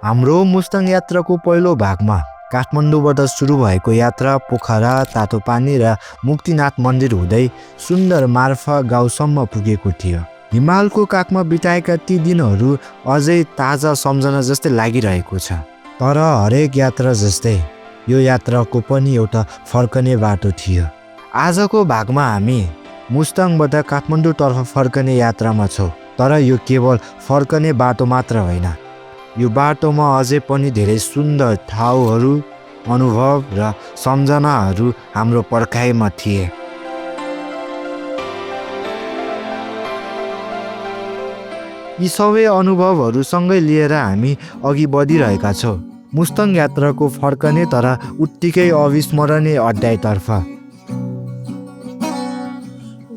हाम्रो मुस्ताङ यात्राको पहिलो भागमा काठमाडौँबाट सुरु भएको यात्रा पोखरा, तातो पानी र मुक्तिनाथ मन्दिर हुँदै सुन्दर मार्फा गाउँसम्म पुगेको थियो। हिमालको काखमा बिताएका ती दिनहरू अझै ताजा सम्झना जस्तै लागिरहेको छ। तर हरेक यात्रा जस्तै यो यात्राको पनि एउटा फर्कने बाटो थियो। आजको भागमा हामी मुस्ताङबाट काठमाडौँतर्फ फर्कने यात्रामा छौँ। तर यो केवल फर्कने बाटो मात्र होइन, यो बाटोमा अझै पनि धेरै सुन्दर ठाउँहरू, अनुभव र सम्झनाहरू हाम्रो पर्खाइमा थिए। यी सबै अनुभवहरू सँगै लिएर हामी अघि बढिरहेका छौँ मुस्ताङ यात्राको फर्कने तर उत्तिकै अविस्मरणीय अध्यायतर्फ।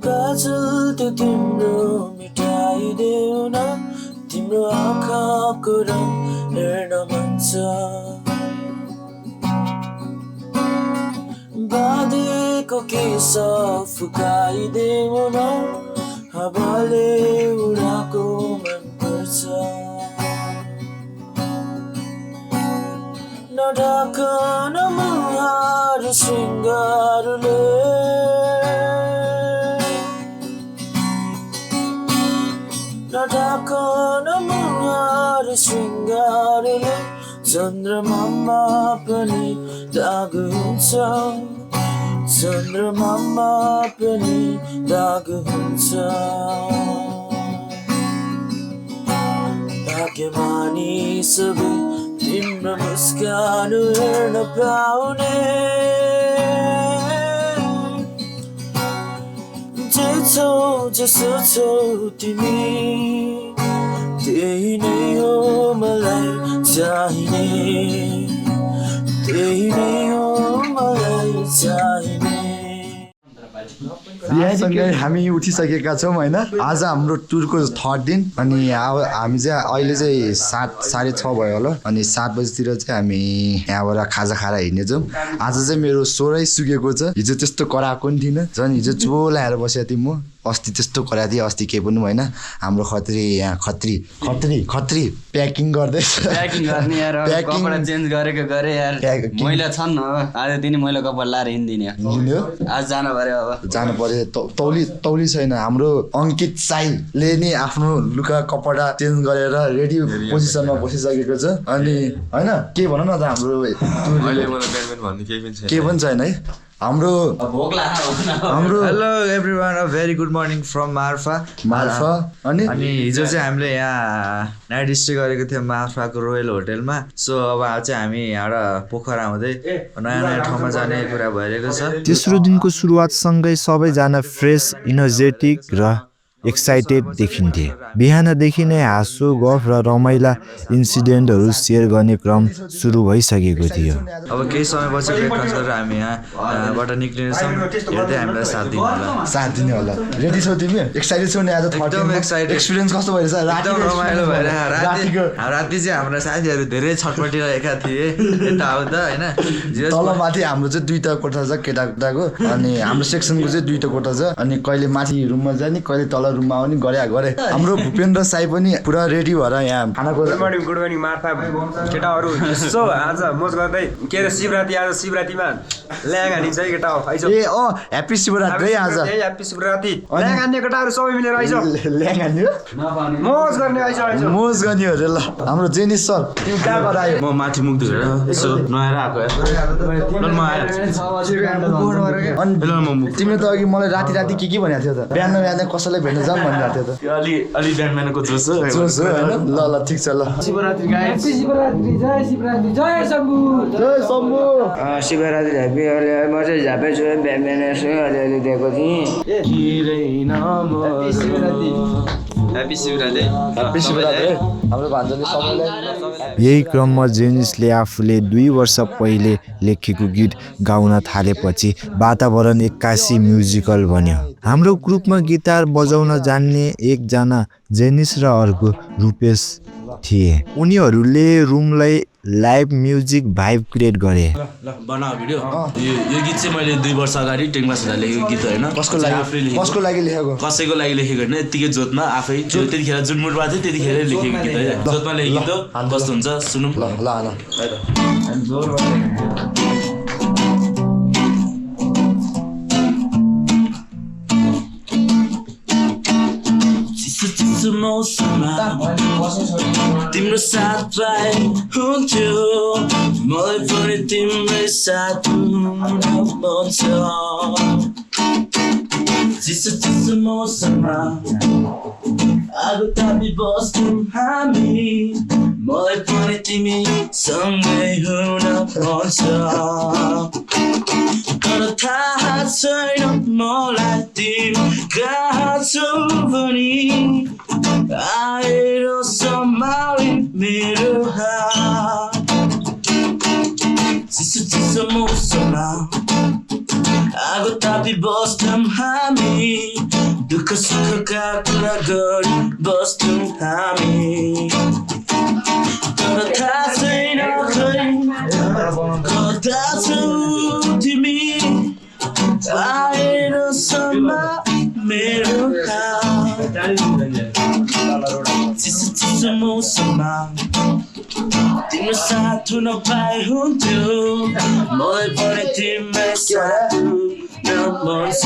गाजल त्यो तिम्रो मिटाइदेऊ न, तिम्रो आँखाको रङ हेर्न मन छ। बाँधेको केस फुकाइदेऊ न, हावाले उडाको मन पर्छ। नढाक न मुहार शृङ्गारले, नढाक न मुहार शृङ्गारले, चन्द्रमामा पनि दाग हुन्छ, चन्द्रमामा पनि दाग हुन्छ। भाग्यमानी सबै तिम्रो मुस्कान हेर्न पाउने, जे छौ जसो छौ तिमी, त्यही नै हो मलाई चाहिने, त्यही नै हो मलाई चाहिने। यहाँसँगै हामी उठिसकेका छौँ होइन। आज हाम्रो टुरको थर्ड दिन अनि हामी चाहिँ अहिले चाहिँ 7:30 भयो होला अनि 7 बजीतिर चाहिँ हामी यहाँबाट खाजा खाएर हिँड्नेछौँ। आज चाहिँ मेरो स्वरै सुकेको छ। हिजो त्यस्तो कराएको पनि थिइनँ, झन् हिजो चोलाएर बसेको थिएँ म। अस्ति त्यस्तो कराएको थिएँ, अस्ति केही पनि होइन। हाम्रो खत्री यहाँ खत्री प्याकिङ गर्दैछ। प्याकिङ गर्ने यार, कपडा चेन्ज गरेको गरे यार, मैला छन् न आज दिने मैला कपडा लाएर हिँड्दिने आज जानु पर्यो। अब जानु पर्यो, तौली छैन। हाम्रो अङ्कित साईले नि आफ्नो लुगा कपडा चेन्ज गरेर रेडी पोजिसनमा बसिसकेको छ। अनि होइन के भन न त, हाम्रो केही पनि छैन है। हाम्रो hello everyone, a very good morning from Marpha. अनि हिजो चाहिँ हामीले यहाँ नाइट स्टे गरेको थियौँ मार्फाको रोयल होटेलमा। सो अब चाहिँ हामी यहाँबाट पोखरा हुँदै नयाँ नयाँ ठाउँमा जाने कुरा भइरहेको छ। तेस्रो दिनको सुरुवातसँगै सबैजना फ्रेस, इनर्जेटिक र एक्साइटेड देखिन्थे। बिहानदेखि नै हाँसो, गफ र रमाइला इन्सिडेन्टहरू सेयर गर्ने क्रम सुरु भइसकेको थियो। अब केही समयपछि ब्रेकफास्ट गरेर हामी यहाँबाट निक्लिनेछौँ। हेर्दै हामीलाई साथ दिने होला। रेडी छौ तिमी? एक्साइटेड छौ नि आज? एकदम एक्साइटेड। एक्सपिरियन्स कस्तो भइरहेछ? एकदम रमाइलो भइरहेको। राति चाहिँ हाम्रो साथीहरू धेरै छटपटिरहेका थिए यताउता होइन। तल माथि हाम्रो चाहिँ 2टा कोठा छ केटाको, अनि हाम्रो सेक्सनको चाहिँ 2टा कोठा छ। अनि कहिले माथि रुममा जाने, कहिले तल रुममा आउने गरे। हाम्रो भूपेन्द्र साई पनि पुरा रेडी भएर यहाँ खानाको। गुड मर्निङ मार्फा केटाहरू। सो आज मोज गर्दै के अरे शिवरात्रि, आज शिवरात्रिमा ल्याङ हानिन्छ है केटा। ए ह्याप्पी शिवरात्रि है आज। ह्याप्पी शिवरात्रि। ल्याङ हान्ने केटाहरू सबै मिलेर आइज। ल्याङ हान्यो, मोज गर्ने आइज। मोज गर्ने हो रे। ल हाम्रो जेनिस सर तिमी कहाँ गरायो? म माथि मुक्ति गरेर यसो नुहाएर आएको। तिमीले त अघि मलाई राति के भनेको थियो त? बिहान कसैलाई भेट्न जाऊँ भनिरहेको थियो त। अलि बिहानको जोस हो होइन। ल ठिक छ। ल शिवरात्रि गाइस। शिवरात्रि, जय शिवरात्रि, जय शम्भु, जय शम्भु। शिवरात्रि ह्याप्पी। अहिले म चाहिँ झापै छु, बिहान अलिअलि दिएको थिएँ। ह्याप्पी शिवरात्रि। हाम्रो भान्जाले सबैलाई। यही क्रममा जेनिसले आफूले 2 वर्ष पहिले लेखेको गीत गाउन थालेपछि वातावरण एक्कासी म्युजिकल बन्यो। हाम्रो ग्रुपमा गिटार बजाउन जान्ने एकजना जेनिस र अर्को रूपेश थिए। उनीहरूले रुमलाई लाइभ म्युजिक भाइब क्रिएट गरे। ल बनाऊ भिडियो यो गीत चाहिँ मैले 2 वर्ष अगाडि टेङ्मा सुधा लेखेको गीत होइन कसको लागि लेखेको कसैको लागि लेखेको होइन यतिकै जोतमा आफै त्यतिखेर जुन मुडमा थियो त्यतिखेर लेखेको गीत होइन जोतमा लेखेको गीत हो कस्तो हुन्छ सुनौँ मौसममा तिम्रो साथ पाए हुन्थ्यो मलाई पनि तिम्रै साथ मन छ चिसो चिसो मौसममा आगो तापी बस्छौँ हामी मलाई पनि तिमी सँगै हुन मन छ तर थाहा छैन मलाई तिमी कहाँ छौ भनी आएर सम्हाली मेरो हात चिसो चिसो मौसममा आगो तापी बस्छौँ हामी दुःख सुखका कुरा गरी बस्छौँ हामी तर थाहा छैन खै कता छौ तिमी आएर सम्हाली मेरो हात चिसो चिसो मौसममा तिम्रो साथ हुन पाए हुन्थ्यो मलाई पनि तिम्रो साथ हुन मन छ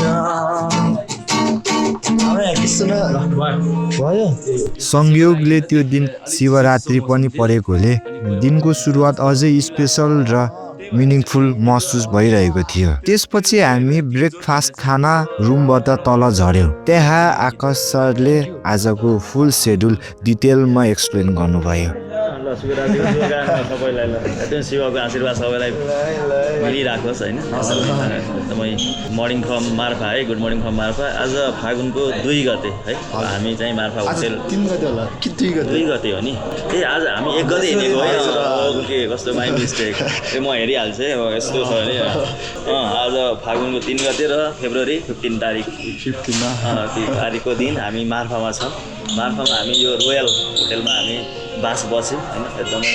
संयोगले त्यो दिन शिवरात्रि पनि परेकोले दिनको सुरुवात अझै स्पेसल र मिनिङफुल महसुस भइरहेको थियो। त्यसपछि हामी ब्रेकफास्ट खान रुमबाट तल झर्यौँ। त्यहाँ आकाश सरले आजको फुल सेड्युल डिटेलमा एक्सप्लेन गर्नुभयो। शिवरात्रिको शुभकामना सबैलाई एकदम शिवको आशीर्वाद सबैलाई मिलिराखोस् होइन एकदमै मर्निङ फ्रम मार्फा है गुड मर्निङ फ्रम मार्फा आज फागुनको 2 गते है हामी चाहिँ मार्फा होटेल 3 गते होला कि 2 गते हो नि ए आज हामी 1 गते हिँडेको है ओके कस्तो माइ मिस्टेक त्यो म हेरिहाल्छु है अब यस्तो छ भने आज फागुनको 3 गते र फेब्रुअरी 15 तारिकको दिन हामी मार्फामा छौँ। मार्फामा हामी यो रोयल होटेलमा हामी बास बस्यौँ होइन एकदमै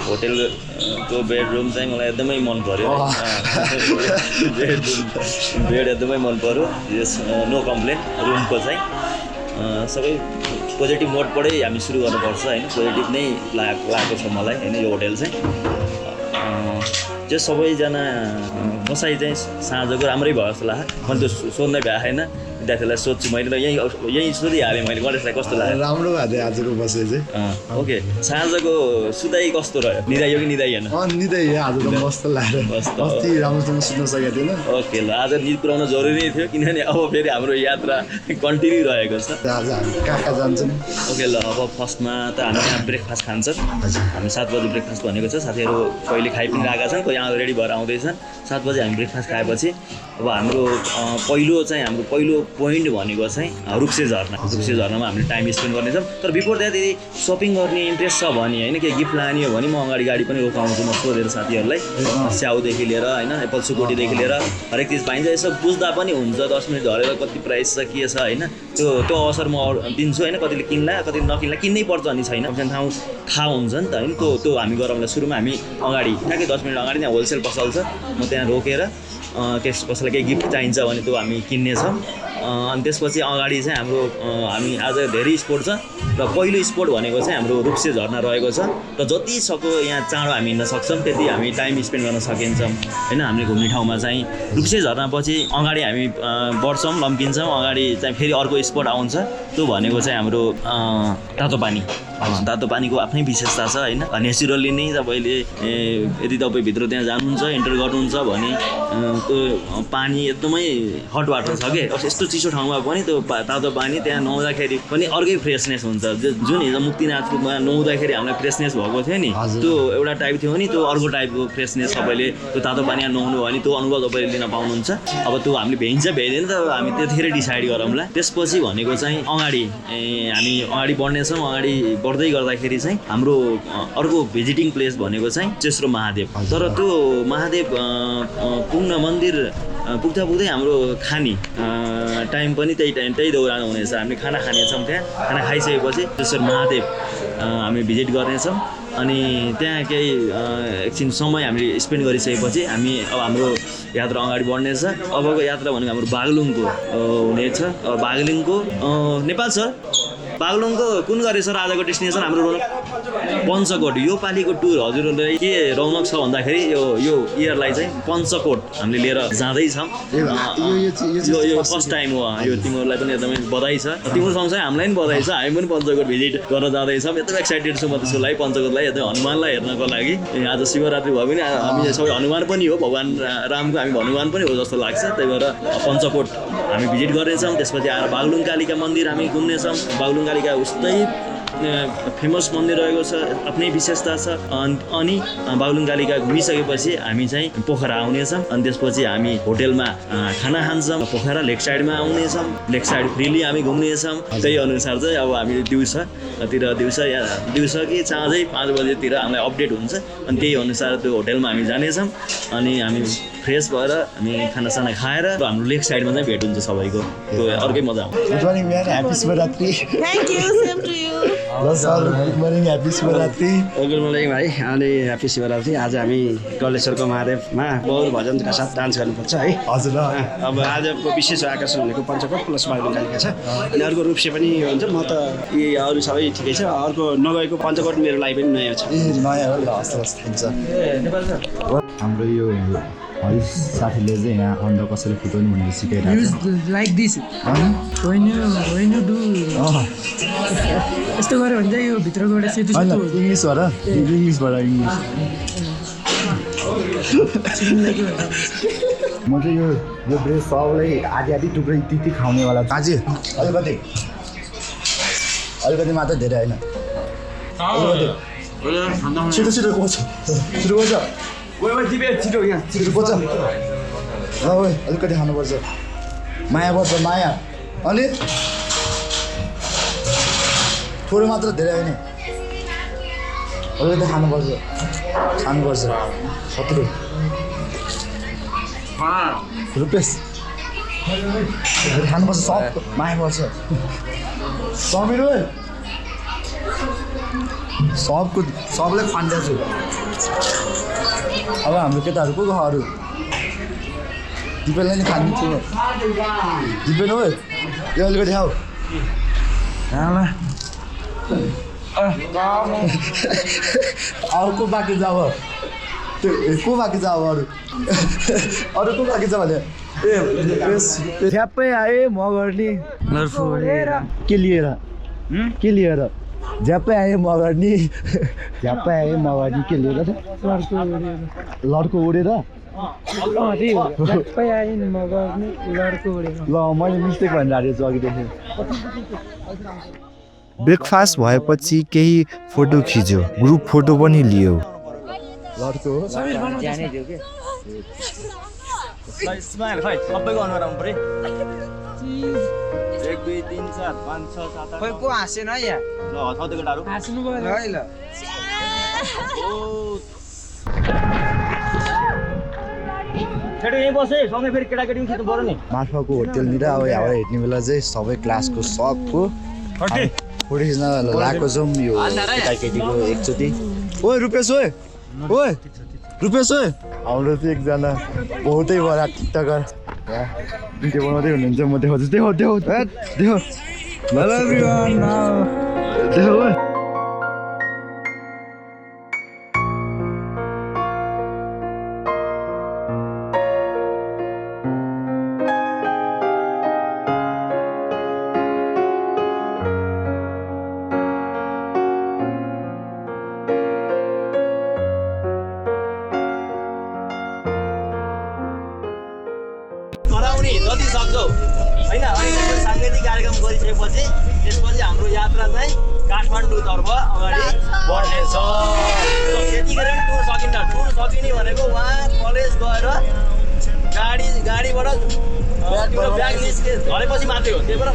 होटेलको बेडरुम चाहिँ मलाई एकदमै मन पर्यो बेड एकदमै मन पर्यो यस नो कम्प्लेन रुमको चाहिँ सबै पोजिटिभ मोडबाटै हामी सुरु गर्नुपर्छ होइन पोजिटिभ नै लागेको छ मलाई होइन यो होटेल चाहिँ त्यो सबैजना बसाइ चाहिँ साँझको राम्रै भयो जस्तो लाग्यो मैले त्यो सोध्नै भ्याएन विद्यार्थीलाई सोध्छु मैले त यहीँ सोधिहालेँ मैले गणेशलाई कस्तो लाग्यो राम्रो भएको थियो आजको बसाइ चाहिँ ओके साँझको सुताइ कस्तो रह्यो निदाइयो कि निदाइएन निदाइयो आज त मस्त लाग्यो अस्ति राम्रोसँग सुत्न सकेको थिएन ओके ल आज निद पुऱ्याउन जरुरी थियो किनभने अब फेरि हाम्रो यात्रा कन्टिन्यू रहेको छ आज हामी कहाँ जान्छौँ ओके ल अब फर्स्टमा त हामी यहाँ ब्रेकफास्ट खान्छौँ हामी 7 बजी ब्रेकफास्ट भनेको छ साथीहरू पहिले खाइपिन आएका छन् कोही यहाँ रेडी भएर आउँदैछन् 7 बजी हामी ब्रेकफास्ट खाएपछि अब हाम्रो पहिलो पोइन्ट भनेको चाहिँ रुप्से झर्नामा हामीले टाइम स्पेन्ड गर्नेछौँ तर बिफोर द्याट यदि सपिङ गर्ने इन्ट्रेस्ट छ भने होइन केही गिफ्ट लाने हो भने म अगाडि गाडी पनि रोकाउँछु म सोधेर साथीहरूलाई स्याउदेखि लिएर होइन एप्पल सुकुटीदेखि लिएर हरेक चिज पाइन्छ यसो बुझ्दा पनि हुन्छ 10 मिनट झरेर कति प्राइस छ के छ होइन त्यो अवसर म दिन्छु होइन कतिले किन्ला कतिले नकिन्ला किन्नै पर्छ अनि छैन ठाउँ थाहा हुन्छ नि त होइन त्यो हामी गरौँला सुरुमा हामी अगाडि ठ्याक्कै 10 मिनट अगाडि त्यहाँ होलसेल पसल छ म त्यहाँ रोकेर त्यस कसैलाई केही गिफ्ट चाहिन्छ भने त्यो हामी किन्नेछौँ अनि त्यसपछि अगाडि चाहिँ हाम्रो हामी आज धेरै स्पोर्ट छ र पहिलो स्पोर्ट भनेको चाहिँ हाम्रो रुप्से झर्ना रहेको छ र जति सक्दो यहाँ चाँडो हामी हिँड्न सक्छौँ त्यति हामी टाइम स्पेन्ड गर्न सकिन्छौँ होइन हामीले घुम्ने ठाउँमा चाहिँ रुप्से झर्नापछि अगाडि हामी बढ्छौँ लम्किन्छौँ अगाडि चाहिँ फेरि अर्को स्पोट आउँछ त्यो भनेको चाहिँ हाम्रो तातो पानीको आफ्नै विशेषता छ होइन नेचुरल्ली नै तपाईँले यदि तपाईँ भित्र त्यहाँ जानुहुन्छ इन्टर गर्नुहुन्छ भने त्यो पानी एकदमै हट वाटर छ कि यस्तो चिसो ठाउँमा पनि त्यो तातो पानी त्यहाँ नुहाउँदाखेरि पनि अर्कै फ्रेसनेस हुन्छ जुन हिजो मुक्तिनाथमा नुहाउँदाखेरि हामीलाई फ्रेसनेस भएको थियो नि त्यो एउटा टाइप थियो नि त्यो अर्को टाइपको फ्रेसनेस तपाईँले त्यो तातो पानीमा नुहाउनु भयो भने त्यो अनुभव तपाईँले लिन पाउनुहुन्छ अब त्यो हामीले भ्याइन्छ भ्याइँदैन त हामी त्यतिखेर डिसाइड गरौँला त्यसपछि भनेको चाहिँ हामी अगाडि बढ्नेछौँ अगाडि बढ्दै गर्दाखेरि चाहिँ हाम्रो अर्को भिजिटिङ प्लेस भनेको चाहिँ चेस्रो महादेव तर त्यो महादेव पुग्न मन्दिर पुग्दै हाम्रो खानी टाइम पनि त्यही दौरान हुनेछ हामीले खाना खानेछौँ त्यहाँ खाना खाइसकेपछि चेस्रो महादेव हामी भिजिट गर्नेछौँ अनि त्यहाँ केही एकछिन समय हामीले स्पेन्ड गरिसकेपछि हामी अब हाम्रो यात्रा अगाडि बढ्नेछ। अबको यात्रा भनेको हाम्रो बागलुङको हुनेछ। बागलुङको नेपाल सर बागलुङको कुन गरे सर आजको डेस्टिनेसन हाम्रो रौनक पञ्चकोट। यो पालिको टुर हजुरहरूलाई के रौनक छ भन्दाखेरि यो इयरलाई चाहिँ पञ्चकोट हामीले लिएर जाँदैछौँ। यो फर्स्ट टाइम हो। यो तिमीहरूलाई पनि एकदमै बधाई छ। तिम्रो सँगसँगै हामीलाई पनि बधाई छ। हामी पनि पञ्चकोट भिजिट गर्न जाँदैछौँ। एकदम एक्साइटेड छु म त्यसको लागि पञ्चकोटलाई एकदमै हनुमानलाई हेर्नको लागि। आज शिवरात्रि भयो भने हामी सबै हनुमान पनि हो भगवान् रामको हामी हनुमान पनि हो जस्तो लाग्छ। त्यही भएर पञ्चकोट हामी भिजिट गर्नेछौँ। त्यसपछि आएर बागलुङ कालिका मन्दिर हामी घुम्नेछौँ। बागलुङ कालिका उस्तै फेमस मन्दिर रहेको छ, आफ्नै विशेषता छ। अनि बागलुङ कालिका घुमिसकेपछि हामी चाहिँ पोखरा आउनेछौँ। अनि त्यसपछि हामी होटेलमा खाना खान्छौँ। पोखरा लेक साइडमा आउनेछौँ। लेक साइड फ्रिली हामी घुम्नेछौँ। त्यही अनुसार चाहिँ अब हामी दिउँसो कि चाँजै 5 बजेतिर हामीलाई अपडेट हुन्छ। अनि त्यही अनुसार त्यो होटेलमा हामी जानेछौँ। अनि हामी फ्रेस भएर हामी खानासाना खाएर हाम्रो लेक साइडमा चाहिँ भेट हुन्छ सबैको। त्यो अर्कै मजा आउँछ। Good morning man, happy Shivaratri. Thank you, same to you. ल sir, good morning, happy Shivaratri. Good morning भाइ, अनि ह्याप्पी शिवरात्रि। आज हामी गलेश्वरको महादेवमा बौर भजनका साथ डान्स गर्नुपर्छ है। हजुर। अब आजको विशेष आकर्षण भनेको पञ्चकोट प्लस बागलुङ कालिका छ। अनि अर्को रूपसे पनि हुन्छ। म त यी अरू सबै ठिकै छ। अर्को नगएको पञ्चकोट मेरो लागि पनि नयाँ छ। नयाँ हो। ल हस् हस्, थ्याङ्क हाम्रो यो हरिश साथीले चाहिँ यहाँ अन्डा कसरी फुटाउनु भनेर सिकाइरहेको छ। लाइक दिस होइन डु यस्तो गऱ्यो भने चाहिँ यो भित्रबाट सेतो होइन इङ्ग्लिसबाट म चाहिँ यो ब्रेड सबलाई आधी टुक्रै त्यति खाउनेवाला काजी अलिकति मात्र धेरै होइन। छिटो छिटो कोच छिटो यहाँ छिटो कोच अलिकति खानुपर्छ। माया पर्छ माया। अनि थोरै मात्र धेरै होइन, अलिकति खानुपर्छ 70 रुपियाँ खानुपर्छ। सब माया पर्छ। समीर सबले खान्छ छु। अब हाम्रो केटाहरू को अरू दिपेनलाई नि खानु थियो। दिपेन हो यो अलिकति खाऊ। अर्को बाँकी छ। अब त्यो को बाँकी छ? अब अरू को बाँकी छ भने झ्याप्पै आए मगर्नी के लिएर झ्याप्पै आए मगर्नी के लिएर लड्को उडेर ल मैले मिस्टेक भनेर हालेको छु अघिदेखि। ब्रेकफास्ट भएपछि केही फोटो खिच्यो, ग्रुप फोटो पनि लियो। लड्को स्माइल खै सबैको अनुहार आउनु पर्यो। 1 2 3 4 5 6 7 8 खोइ को हाँसेन है यहाँ। ल हटाउँदै केटाहरू हाँस्नु भयो है ल। केटा यहीँ बसे सँगै फेरि केटाकेटी पनि खिच्नु पर्यो नि। मार्फाको होटेलनिर अब यहाँबाट हेर्ने बेला चाहिँ सबै क्लासको सबको फोटो खिच्न लगाएको छौँ। यो केटाकेटीको एकचोटि रुपेश हाम्रो चाहिँ एकजना बहुतै बडा टिकटकर भिडियो बनाउँदै हुनुहुन्छ। म देखाउँछु। देखो हेलो एभ्रीवन। देखो जति सक्छौ होइन। अनि त्यो साङ्गीतिक कार्यक्रम गरिसकेपछि त्यसपछि हाम्रो यात्रा चाहिँ काठमाडौँतर्फ अगाडि बढ्नेछ। त्यतिखेर टुर सकिन्छ। टुर सकिने भनेको उहाँ कलेज गएर गाडीबाट त्यो ब्याग निस्के झरेपछि मात्रै हो। त्यही भएर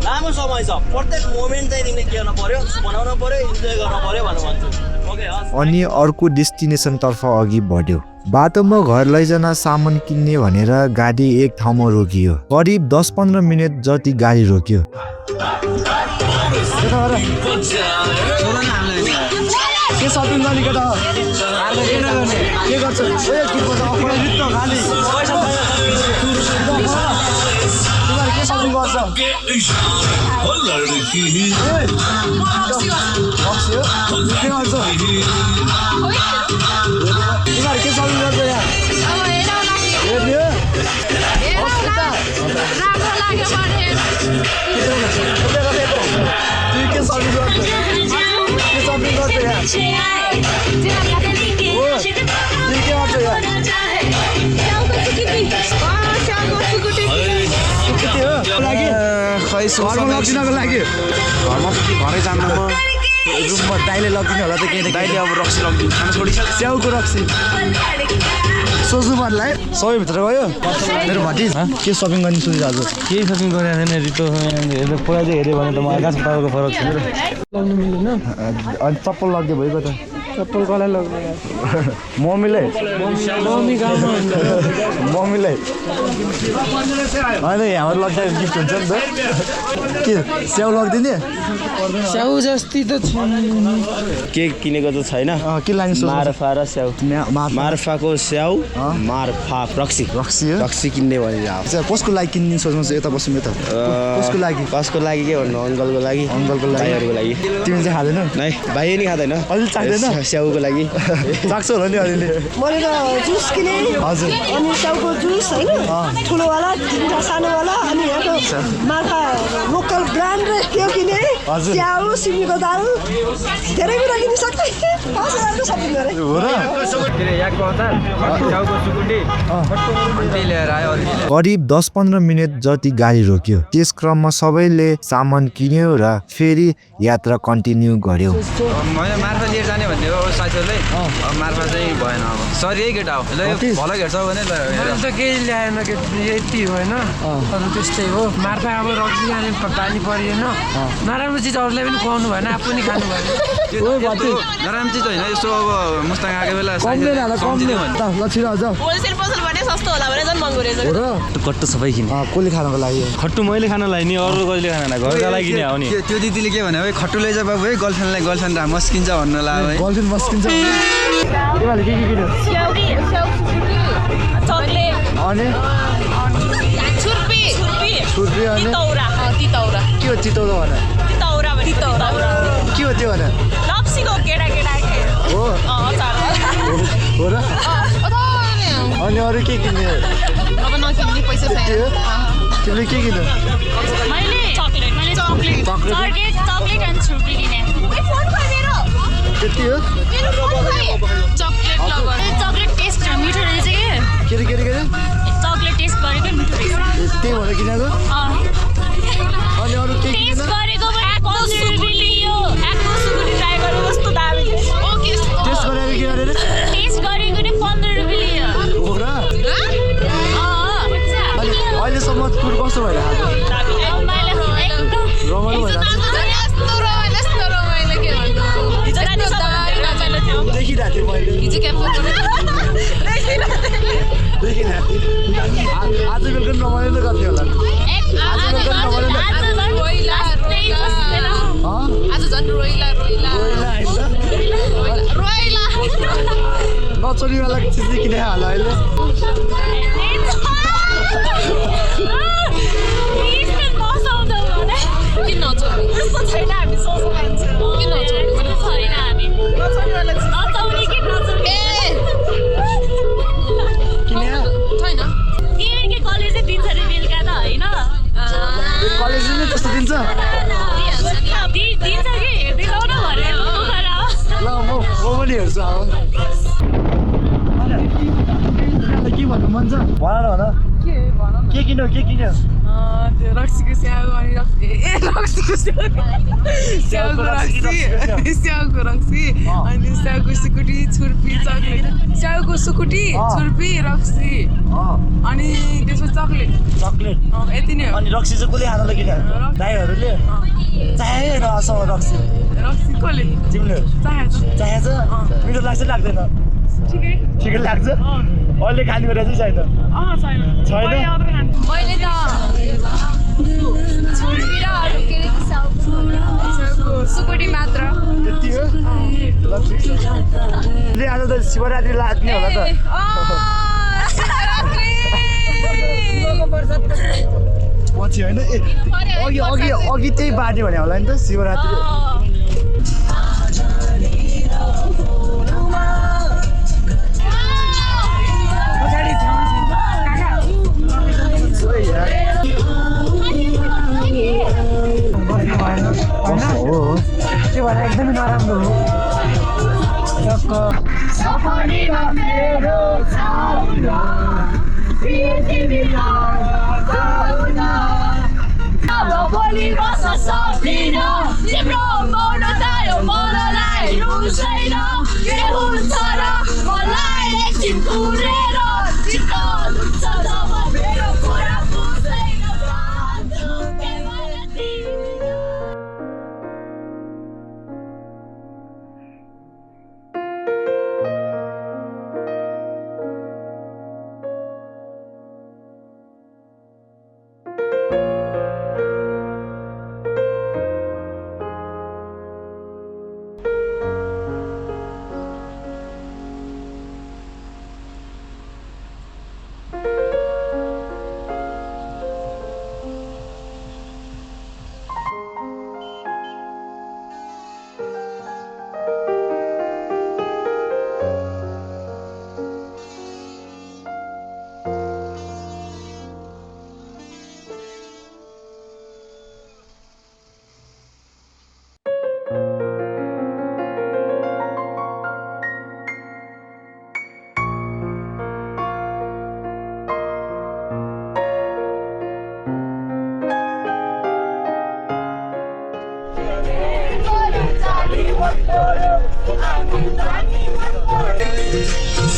लामो समय छ। प्रत्येक मोमेन्ट चाहिँ तिमीले के गर्नु पर्यो, बनाउनु पर्यो, इन्जोय गर्नु पर्यो भनेर भन्छु। ओके हस्। अनि अर्को डेस्टिनेसनतर्फ अघि बढ्यो। बाटोमा घर लैजान सामान किन्ने भनेर गाडी एक ठाउँमा रोकियो। करिब 10-15 मिनट जति गाडी रोक्यो। के सपिङ गर्ने केटा के गर्छ ओए गीत बजा अफर गीत खाली तिमीहरू के सपिङ गर्छ तिमीहरू के सपिङ गर्छ यहाँ के सपिङ गर्छ लगिदिनको लागि घरमा घरै जान्न म रुममा दाइले लगिदिनु होला त के दाइले अब रक्सी लगिदिनु खाना छोडिसक्यो स्याउको रक्सी सोच्नु पर्ला सबैभित्र गयो मेरो भटी के सपिङ गर्ने सोचेको आज केही सपिङ गरेको छैन रितो पुरा चाहिँ हेऱ्यो भने त म आकाश पातालको फरक छ लाउनु मिलेन अनि चप्पल लगिदियो भइगयो त चप्पल कसलाई लग्ने मम्मीलाई मम्मी गाउँमा मम्मीलाई होइन हाम्रो लग्दा गिफ्ट हुन्छ नि त के स्याउ लगिदिने स्याउ जस्ती त छैन के किनेको त छैन के लाने मार्फा र स्याउ मार्फाको स्याउ मार्फा रक्सी रक्सी किन्ने भनेर कसको लागि किन्ने सोच्नु यता बस्नु यता कसको लागि के भन्नु अङ्कलको लागि भाइहरूको लागि तिमी चाहिँ खाँदैन नै भाइ नि खाँदैन अलि चाख्दैन स्याउको लागि चाख्छ होला नि अलिअलि मैले जुस किने हजुर अनि स्याउको जुस होइन ठुलोवाला तिनवटा सानोवाला अनि यहाँको मार्फा लोकल ब्रान्ड त्यो किने स्याउ सिमीको दाल धेरै कुरा किनि सक्दै 5,000 सपिङ गरेँ हो र याकको अचार स्याउको सुकुटी ल्याएर आयो करिब 10-15 मिनट जति गाडी रोक्यो। त्यस क्रममा सबैले सामान किन्यो र फेरि यात्रा कन्टिन्यू गर्यो। मैले मार्फा लिएर जाने भन्ने हो साथीहरूले अब मार्फा चाहिँ भएन अब सरी है केटा हो ल यो भल हेर्छ भने ल त केही ल्याएन यति होइन अरू त्यस्तै हो मार्फा अब रक्सी खाने बानी परिएन नराम्रो चिज अरूलाई पनि खुवाउनु भएन आफू नि खानु भएन नराम्रो चिज होइन यसो अब मुस्ताङ आएको बेला होलसेल पसल भने सस्तो होला भने झन् महँगो रहेछ कट्टु सबै किने कसले खानको लागि खट्टु मैले खान लाग्ने अरू कसले खाना घरका लागि किने हो नि त्यो दिदीले के भने है खट्टु लैजा बाबु है गर्लफ्रेन्डलाई गर्लफ्रेन्ड मस्किन्छ भन्नु लाग्यो है गर्लफ्रेन्ड मस्किन्छ तिमीहरूले के किन्यो चकलेट अनि छुर्पी अनि तितौरा के हो चितौरा भने के हो त्यो भने लप्सीको केटा हो हो र अनि अरू के किन्ने अब नकिन्ने पैसा छैन तिमीले के किन्यो मैले चकलेट एन्ड छुर्पी किने त्यति हो चकलेट टेस्ट मिठो रहेछ के चकलेट टेस्ट गरेको मिठो रहेछ त्यही भएर किनेको अनि अरू के टेस्ट गरेको ट्राई गरेको कस्तो दामी टेस्ट गरेर के गरेर टेस्ट गरेको नि 15 रुपियाँ लियो हो र अहिलेसम्म टुर कस्तो भइरहेको रमाइलो भइरहेको देखिरहेको थिएँ मैले देखिरहेको आज बेलुका रमाइलो गर्ने होला आज झन् रोइला नचोरीवाला चिज किने होला अहिले छैन हामी सोच्नु मान्छे किन छैन हामी नचौरीवाला नचौरी के नचौरी छैन के कलेजै दिन्छ रे बेलुका त होइन कलेजले त्यस्तो दिन्छ दिन्छ कि हेर्दिनौ न भने ल म पनि हेर्छु अब के भन्नु मन छ भन के किन्यो त्यो रक्सीको स्याउ अनि स्याउको रक्सी अनि स्याउको सुकुटी छुर्पी चकलेट स्याउको सुकुटी छुर्पी रक्सी अनि त्यसपछि चकलेट यति नै हो अनि रक्सी चाहिँ कसले खान लगिन दाइहरूले चाहेन असल रक्सी कसले तिमीले चाहेछ मिठो लाग्छ लाग्दैन ठिकै लाग्छ अहिले खाने कुरा चाहिँ छैन मैले त छुर्पी र अरू के सुकुटी मात्र लक्ष्मी हो आज त शिवरात्रि लाग्ने होला त पछि होइन अघि त्यही बाट्यो भने होला नि त शिवरात्रि त्यो भएर एकदमै नराम्रो हो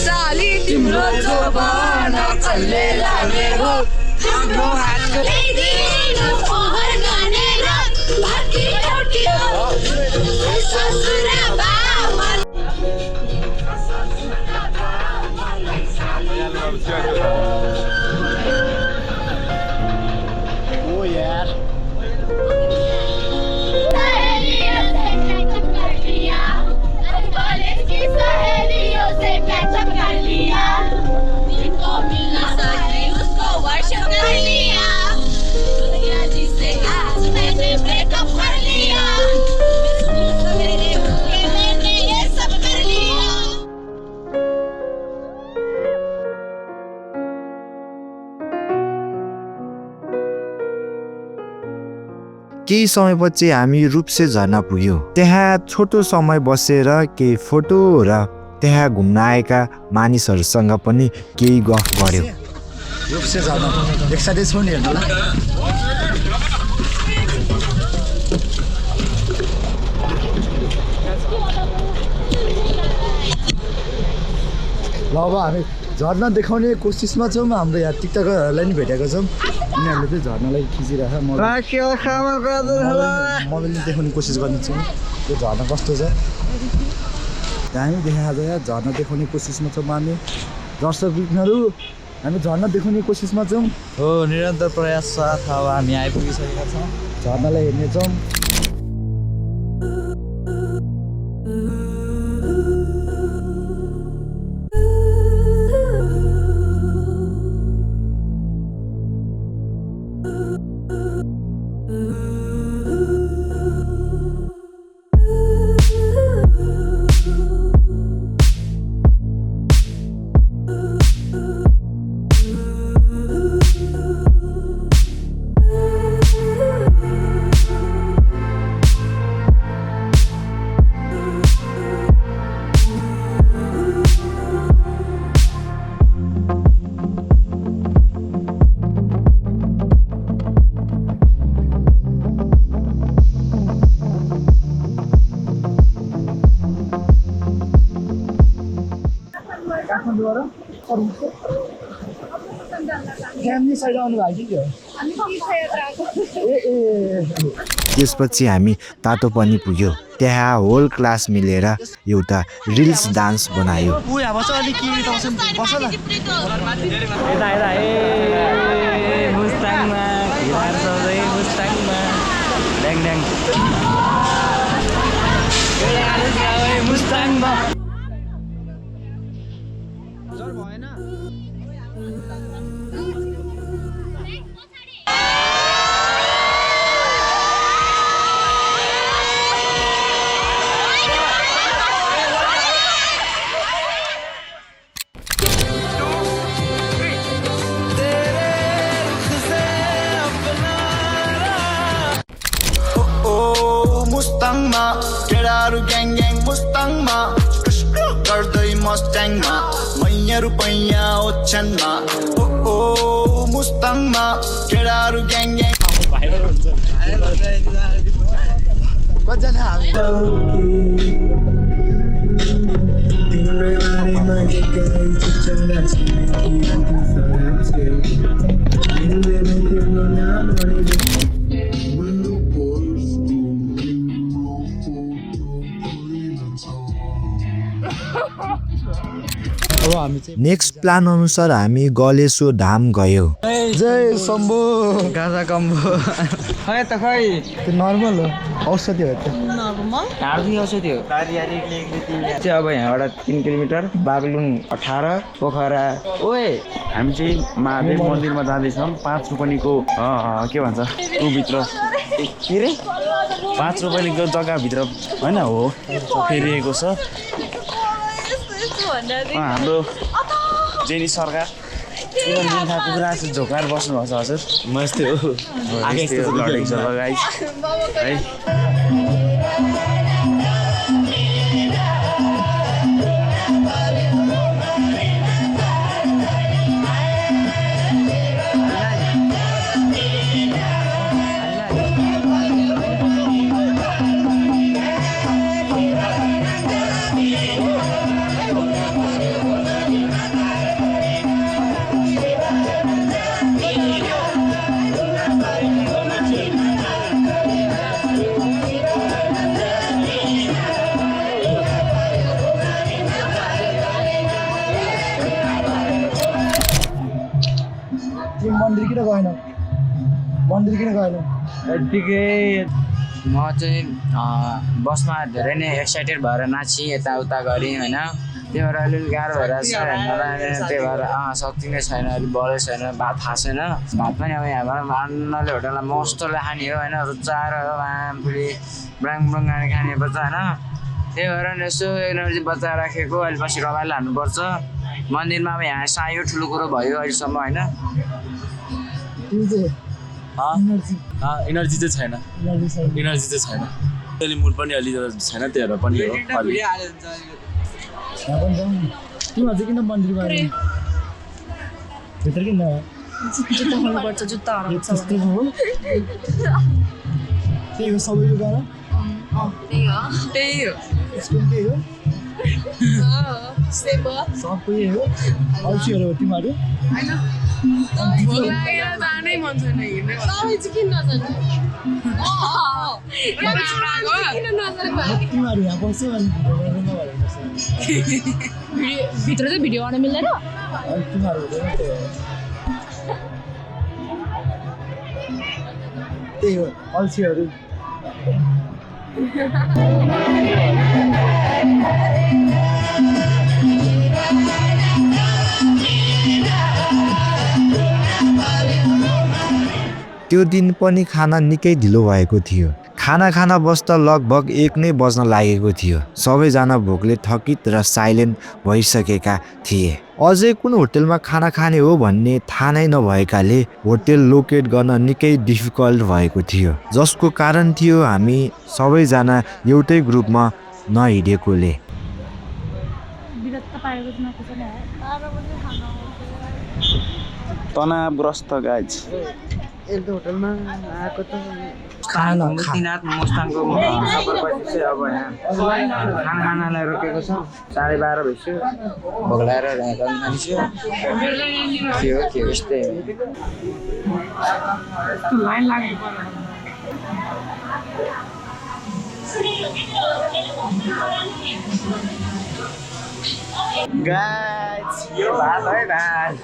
साली तिम्रो जोबन कसले लागेको हाम्रो हातको ल्याइदिनु फोहोर गनेर भाती एउटी ससुरा बाबा ओ यार सहेलियों से कैचअप कर लिया जिनको मिलना सही उसको वर्शिप कर लिया दुनिया जिसे आज मैंने ब्रेकअप कर लिया मेरे भूखे मैंने ये सब कर लिया केही समयपछि हामी रूप्से झर्ना पुग्यौँ। त्यहाँ छोटो समय बसेर केही फोटो र त्यहाँ घुम्न आएका मानिसहरूसँग पनि केही गफ गर्यो। रूप्से झर्ना एकसाथै छौ नि हेर्नु ल अब हामी झर्ना देखाउने कोसिसमा छौँ हाम्रो यहाँ टिकटकरहरूलाई नि भेटेको छौँ उनीहरूले चाहिँ झर्नालाई खिचिरहेको मैले देखाउने कोसिस गर्नेछु त्यो झर्ना कस्तो छ हामी देखाएको छ झर्ना देखाउने कोसिसमा छौँ हामी दर्शक बिग्नहरू हामी झर्ना देखाउने कोसिसमा छौँ हो निरन्तर प्रयास साथ अब हामी आइपुगिसकेका छौँ झर्नालाई हेर्नेछौँ त्यसपछि हामी तातो पनि पुग्यो। त्यहाँ होल क्लास मिलेर एउटा रिल्स डान्स बनायो। मुस्ताङमा मुस्ताङमा केडाहरू ग्याङ ग्याङ मुस्ताङमा गर्दै मस्ट्याङमा मैया रुपैयाँ ओछ्यानमा ओ मुस्ताङमा केडाहरू ग्याङ ग्याङ कतिजना हामी नेक्स्ट प्लान अनुसार हामी गलेश्वर धाम गयौँ। जय शम्भु गाजा कम्बो खै त खै त्यो नर्मल हो औषधि हो त्यो हार्दी औषधि हो चाहिँ अब यहाँबाट 3 किलोमिटर बागलुङ 18 पोखरा ओए हामी चाहिँ महादेव मन्दिरमा जाँदैछौँ 5 रुपैयाँको के भन्छ भित्र के रे 5 रुपैयाँको जग्गाभित्र होइन हो फेरिएको छ हाम्रो जेनी सरकार कुखुरा झोकाएर बस्नुभएको छ हजुर म यस्तै हो आगे यस्तो लडेको छ गाइस है यत्तिकै म चाहिँ बसमा धेरै नै एक्साइटेड भएर नाची यताउता गरेँ होइन त्यही भएर अलिअलि गाह्रो भइरहेको छ त्यही भएर सक्ति नै छैन अलिक बलै छैन भात थाहा छैन भात पनि अब यहाँबाट अन्नले होटलमा मस्तले खाने हो होइन रुचाएर फेरि ब्राङ ब्राङ खाने पर्छ होइन त्यही भएर यसो एनर्जी बचाएर राखेको अहिले पछि रमाइलो हान्नुपर्छ मन्दिरमा अब यहाँ सायो ठुलो कुरो भयो अहिलेसम्म होइन इनर्जी चाहिँ छैन इनर्जी चाहिँ छैन अलि मुड पनि अलि छैन त्यही भएर पनि हो तिमीहरू चाहिँ किन मन्दिर गयो भित्र किन जुत्ता खोल्नुपर्छ जुत्ता हराउँछ त्यही हो सबैको गर त्यही हो स्कुल त्यही हो सबै यही हो अल्छीहरू हो तिमीहरू जानै मन छैन हिँड्ने सबै चाहिँ किन नजाने तिमीहरू यहाँ बस्यो भने भित्र चाहिँ भिडियो गर्न मिल्दैन तिमीहरू हुँदैन त्यही हो अल्छीहरू त्यो दिन पनि खाना निकै ढिलो भएको थियो। खाना खाना बस्दा लगभग 1 नै बज्न लागेको थियो। सबैजना भोकले थकित र साइलेन्ट भइसकेका थिए। अझै कुन होटलमा खाना खाने हो भन्ने थाहा नै नभएकाले होटल लोकेट गर्न निकै डिफिकल्ट भएको थियो, जसको कारण थियो हामी सबैजना एउटै ग्रुपमा नहिँडेकोले। तनावग्रस्त गाइज होटलमा आएको त खाना मुक्तिनाथ मुस्ताङको सफरपछि चाहिँ अब यहाँ खानालाई रोकेको छ 12:30 भइसक्यो भोग्लाएर खानिसक्यो के हो यस्तै लाइन लाग्नु पर्यो गाइस यो भात है भात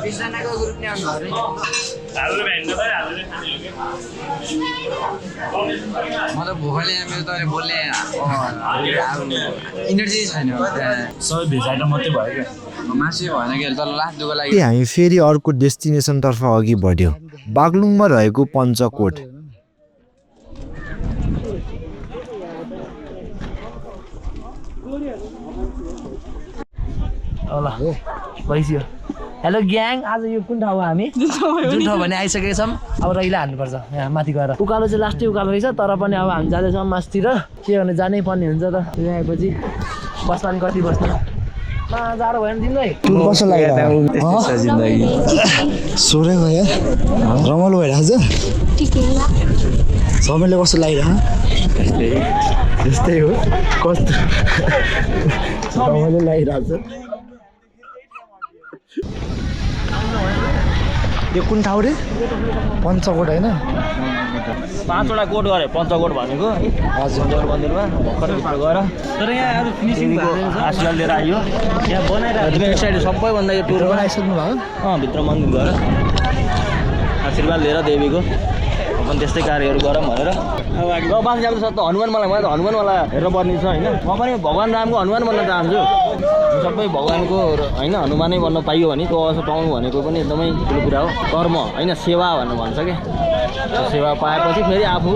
बिसजनाको ग्रुप नि आउनु भयो म त भोकले मेरो त बोल्ने इनर्जी छैन सबै भेज आइटम मात्रै भयो क्या मासु भएन कि तर लास्ट दुको लागि हामी फेरि अर्को डेस्टिनेसनतर्फ अघि बढ्यौँ बागलुङमा रहेको पञ्चकोट हेलो ग्याङ आज यो कुन ठाउँ हो हामी जुन ठाउँ भने आइसकेका छौँ अब रैला हान्नुपर्छ यहाँ माथि गएर उकालो चाहिँ लास्टै उकालो रहेछ तर पनि अब हामी जाँदैछौँ मासतिर के भने जानै पर्ने हुन्छ त यहाँ आएपछि बसमा पनि कति बस्नु जाडो भएन तिमीलाई कस्तो लाग्यो सोरे गयो रमाइलो भइरहेको छ सबैले कस्तो लागिरहेको त्यस्तै हो कस्तो रमाइलो लागिरहेको छ यो कुन ठाउँ रे पञ्चकोट होइन 5वटा कोट गरे पञ्चकोट भनेको हजुर मन्दिरमा भर्खर भित्र गएर तर यहाँ आज फिनिसिङ आशीर्वाद लिएर आइयो यहाँ बनाइरहेको एक साइड सबैभन्दा यो टुर आइसक्नु भयो भित्र मन्दिर गएर आशीर्वाद लिएर देवीको पनि त्यस्तै कार्यहरू गरौँ भनेर अब बाँकी अब त हनुमान मलाई त हनुमानवाला हेर्नु पर्ने छ होइन म पनि भगवान् रामको हनुमान बन्न चाहन्छु सबै भगवान्को होइन हनुमानै बन्न पाइयो भने त्यो अवसर पाउनु भनेको पनि एकदमै ठुलो कुरा हो कर्म होइन सेवा भनेर भन्छ कि सेवा पाएपछि फेरि आफू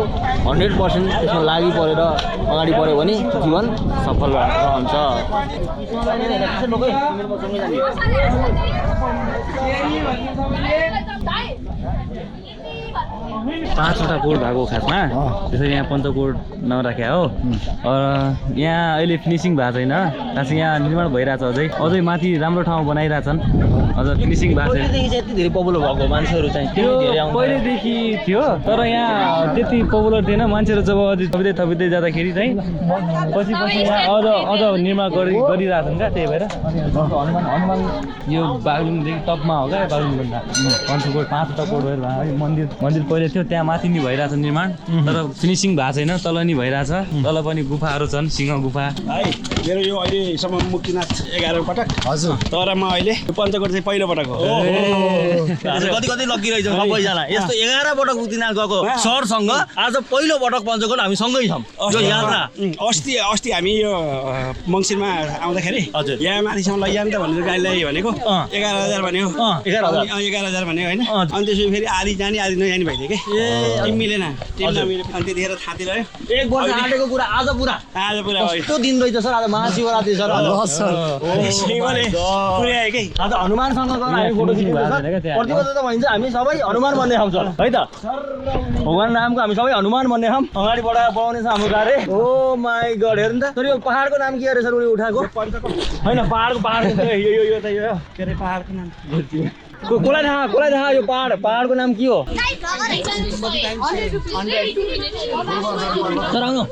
100% त्यसमा लागि परेर अगाडि बढ्यो भने जीवन सफल रहन्छ 5वटा कोट भएको खासमा त्यसरी यहाँ पञ्चकोट नराख्या हो यहाँ अहिले फिनिसिङ भएको छैन खास यहाँ निर्माण भइरहेछ अझै माथि राम्रो ठाउँ बनाइरहेछन् अझ फिनिसिङ भएको छैन यति धेरै पपुलर भएको मान्छेहरू चाहिँ त्यो पहिलेदेखि थियो तर यहाँ त्यति पपुलर थिएन मान्छेहरू जब थपिँदै जाँदाखेरि चाहिँ पछि यहाँ अझ निर्माण गरिरहेछन् क्या त्यही भएर हनुमान यो बागलुङदेखि टपमा हो क्या बागलुङभन्दा पञ्चकोट 5वटा कोट भएर मन्दिर पहिले थियो त्यहाँ माथि नि भइरहेछ निर्माण तर फिनिसिङ भएको छैन तल नि भइरहेछ तल पनि गुफाहरू छन् सिंह गुफा है मेरो यो अहिलेसम्म मुक्तिनाथ 11 पटक हजुर तर म अहिले पञ्चकोट चाहिँ पहिलो पटक हो कति लकी रहेछ सबैजना यस्तो 11 पटक मुक्तिनाथ गएको सरसँग आज पहिलो पटक पञ्चकोट हामी सँगै छौँ यो यात्रा अस्ति हामी यो मङ्सिरमा आउँदाखेरि हजुर यहाँ माथिसम्म लैजानु त भनेर गाडी ल्यायो भनेको 11,000 भन्यो 11,000 भन्यो होइन अनि त्यसपछि फेरि आधी जाने आधी नजाने भइदियो कि टिम मिलेन टिम नमिले अनि त्यतिखेर थाती रह्यो एक वर्ष आँटेको कुरा आज पुरा कस्तो दिन रहेछ सर आज महाशिवरात्रि सर पुर्यायो कि आज हनुमानसँग गएर हामी फोटो खिच्नु प्रतिबद्ध त भनिन्छ हामी सबै हनुमान बन्ने ठाउँ छ है त भगवान् रामको हामी सबै हनुमान बन्ने ठाउँ अगाडि बढाउने छ हाम्रो कार्य ओ माई गड हेर्नु त तर यो पहाडको नाम के अरे सर उनी उठाएको होइन पहाडको यो त यो के अरे पहाडको नाम कोलाई थाहा यो पहाडको नाम के हो सर आउनु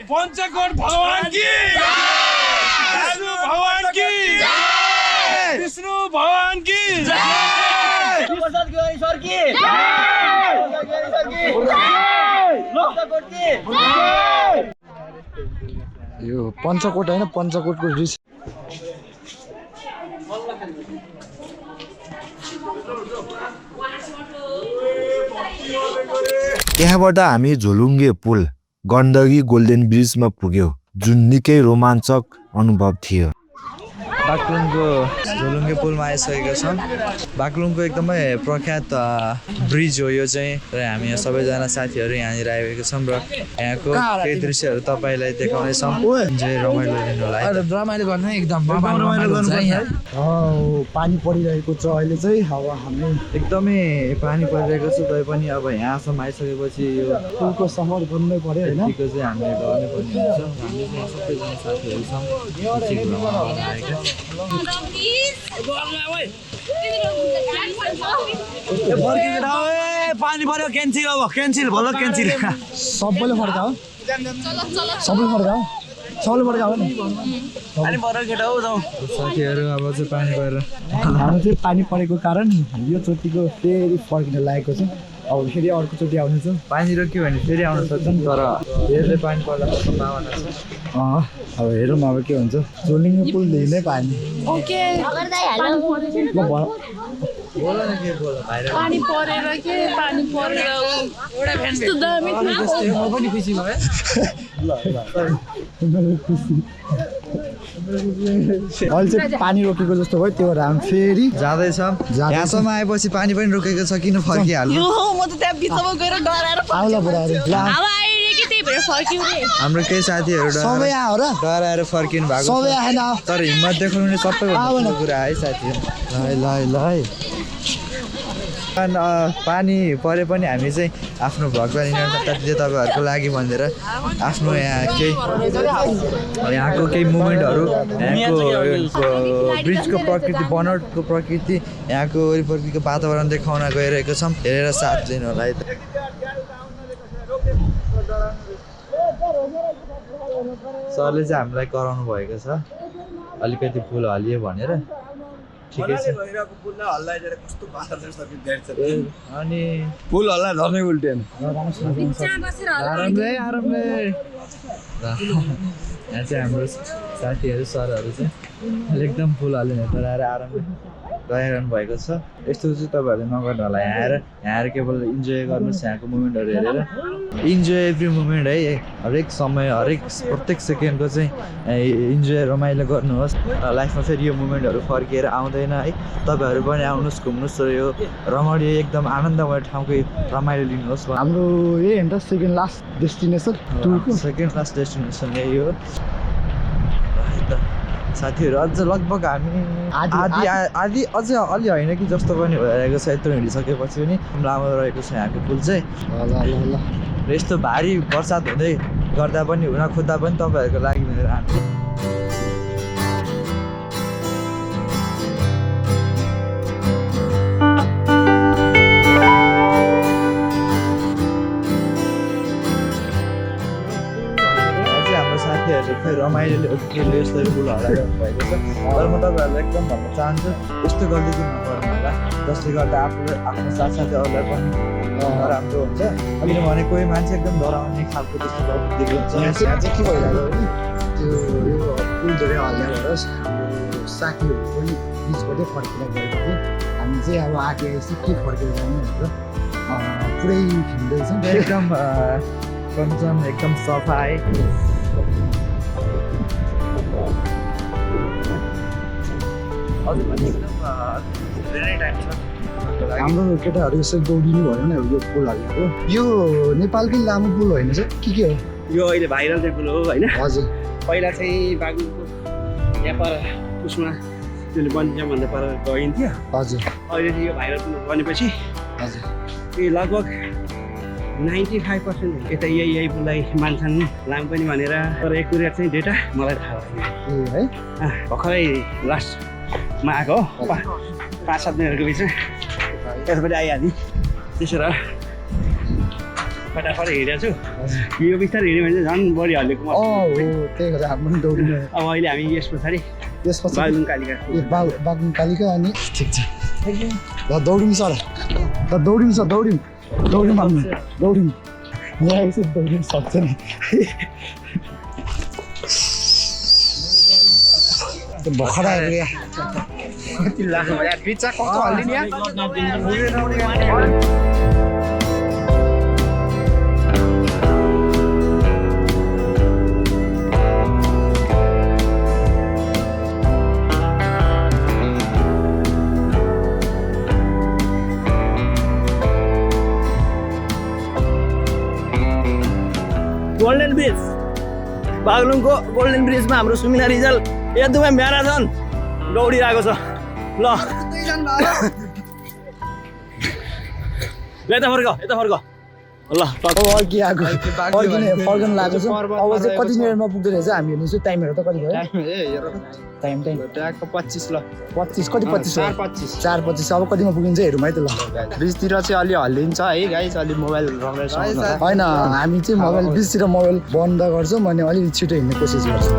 पंचकोट भगवान की दादू भगवान की विष्णु भगवान की सर की यो पञ्चकोट होइन पञ्चकोटको दृश्य त्यहाँबाट हामी झोलुङ्गे पुल गण्डकी गोल्डन ब्रिजमा पुग्यौँ जुन निकै रोमाञ्चक अनुभव थियो बागलुङको झोलुङ्गे पुलमा आइसकेका छौँ। बागलुङको एकदमै प्रख्यात ब्रिज हो यो चाहिँ र हामी यहाँ सबैजना साथीहरू यहाँनिर आइरहेका छौँ र यहाँको केही दृश्यहरू तपाईँलाई देखाउनेछौँ। इन्जोय रमाइलो लिनुलाई रमाइलो गर्न एकदम पानी परिरहेको छ अहिले चाहिँ अब हामी एकदमै पानी परिरहेको छ तै पनि अब यहाँसम्म आइसकेपछि यो पुलको सहर बन्नै पर्यो होइन यतिको चाहिँ हामीले गर्नै पर्ने हुन्छ। हामी चाहिँ सबैजना साथीहरू छौँ पानी पर्यो क्यान्सिल अब क्यान्सिल भयो क्यान्सिल सबैले फर्का हो सबैले फर्का हो सबैले फर्का हो नि पानी पर्यो केटा हौ जाउँ साथीहरू अब चाहिँ पानी परेर हाम्रो चाहिँ पानी परेको कारण यो चोटिको फेरि फर्किन लागेको छ। अब फेरि अर्कोचोटि आउनेछ पानी रोक्यो भने फेरि आउन सक्छन् तर धेरै पानी पर्दा सम्भावना छ। अब हेरौँ अब के हुन्छ। झोलुङ्गे पुलदेखि नै पानी पानी परेर के पानी परेर यस्तो दामी अहिले चाहिँ पानी रोकेको जस्तो भयो त्यो भएर हामी फेरि जाँदैछौँ। यहाँसम्म आएपछि पानी पनि रोकेको छ किन फर्किहाल्नु। म त त्यहाँ बिचमा गएर डराएर हाम्रो केही साथीहरू सबै आयो र डराएर फर्किनु भएको सबै आएन तर हिम्मत देखाउनु सबैभन्दा कुरा है साथीहरू। ल पानी परे पनि हामी चाहिँ आफ्नो भगवान् दिए तपाईँहरूको लागि भनेर आफ्नो यहाँको केही मुभमेन्टहरू यहाँको ब्रिजको प्रकृति बनावटको प्रकृति यहाँको वरिपरिको वातावरण देखाउन गइरहेको छौँ। हेरेर साथ दिनु होला है। सरले चाहिँ हामीलाई कराउनु भएको छ अलिकति फुल हल्लियो भनेर। ठिकै छ अनि पुल हल्ला झर्नै उल्टेन आरामले यहाँ चाहिँ हाम्रो साथीहरू सरहरू चाहिँ एकदम फुल हाल्ने डराएर आरामले गइरहनु भएको छ। यस्तो चाहिँ तपाईँहरूले नगर्नु होला। यहाँ आएर केवल इन्जोय गर्नुहोस् यहाँको मुभमेन्टहरू हेरेर इन्जोय एभ्री मुभमेन्ट है। हरेक समय हरेक प्रत्येक सेकेन्डको चाहिँ इन्जोय रमाइलो गर्नुहोस्। लाइफमा फेरि यो मुभमेन्टहरू फर्किएर आउँदैन है। तपाईँहरू पनि आउनुहोस् घुम्नुहोस् र यो रमाइलो एकदम आनन्दमय ठाउँको रमाइलो लिनुहोस्। हाम्रो यही होइन त सेकेन्ड लास्ट डेस्टिनेसन टुरको सेकेन्ड लास्ट डेस्टिनेसन यही हो। साथीहरू अझ लगभग हामी आधी अझै अलि होइन कि जस्तो पनि भइरहेको छ। यत्रो हिँडिसकेपछि पनि लामो रहेको छ यहाँको पुल चाहिँ। र यस्तो भारी बर्सात हुँदै गर्दा पनि हुन खोज्दा पनि तपाईँहरूको लागि भनेर हामी खै रमाइलो यस्तो फुल हराइरहनु भएको छ। तर म तपाईँहरूलाई एकदम भन्न चाहन्छु यस्तो गल्ती चाहिँ नगर्नु होला जसले गर्दा आफ्नो साथसाथै अरूलाई पनि नराम्रो हुन्छ। किनभने कोही मान्छे एकदम डराउने खालको त्यस्तो देख्नु हुन्छ। यहाँ चाहिँ के भइरहेको भने त्यो यो पुल धेरै हल्ला भएर हाम्रो साथीहरू पनि बिचबाटै फर्केर गएको थियो। हामी चाहिँ अब आएपछि के फर्केर जाने भनेर पुरै हिँड्दैछौँ। एकदम कन्चन एकदम सफाइ हाम्रो केटाहरू यसरी दौडिनु भएन यो पुल हालेको। यो नेपालकै लामो पुल होइन चाहिँ के हो यो अहिले भाइरल चाहिँ पुल हो होइन। हजुर पहिला चाहिँ बागलुङको यहाँ पर उसमा त्यसले बनिन्छ पर गइन्थ्यो। हजुर अहिले चाहिँ यो भाइरल पुल बनेपछि हजुर यो लगभग 95% यता यही पुललाई मान्छन् लाम पनि भनेर। तर एकुरेट चाहिँ डेटा मलाई थाहा छैन है। भर्खरै लास्टमा आएको हो 5-7 दिनहरूको बिचमा त्यसपछि आइहाल्ने। त्यसो र फटाफट हिँडेको छु। यो बिस्तारै हिँड्यो भने चाहिँ झन् बढी हल्लेको त्यही भएर हामी पनि दौडिनु। अब अहिले हामी यस पछाडि बागलुङ कालिका बागलुङ कालिका अनि ठिक छ ल दौडिनु सर ल दौडिनु सर दौडिनु हामी दौडिनु यहाँ एकछिन दौडिनु सक्छ नि। भर्खर आएको यहाँ कति लाग्यो बिचा कस्तो हालिदिने यहाँ। गोल्डन ब्रिज बागलुङको गोल्डन ब्रिजमा हाम्रो सुमिना रिजाल एकदमै म्याराथन दौडिरहेको छ ल यता फर्क ल अघि आएको फर्कन लागेको छ अब चाहिँ कति मिनटमा पुग्दो रहेछ हामी हेर्नुहोस् टाइमहरू त कति भयो टाइम 25 ल 25 कति 25 4:25 अब कतिमा पुगिन्छ हेरौँ है त ल ब्रिजतिर चाहिँ अलि हल्लिन्छ है गाइस अलि मोबाइल होइन हामी चाहिँ मोबाइल ब्रिजतिर मोबाइल बन्द गर्छौँ अनि अलिक छिटो हिँड्ने कोसिस गर्छौँ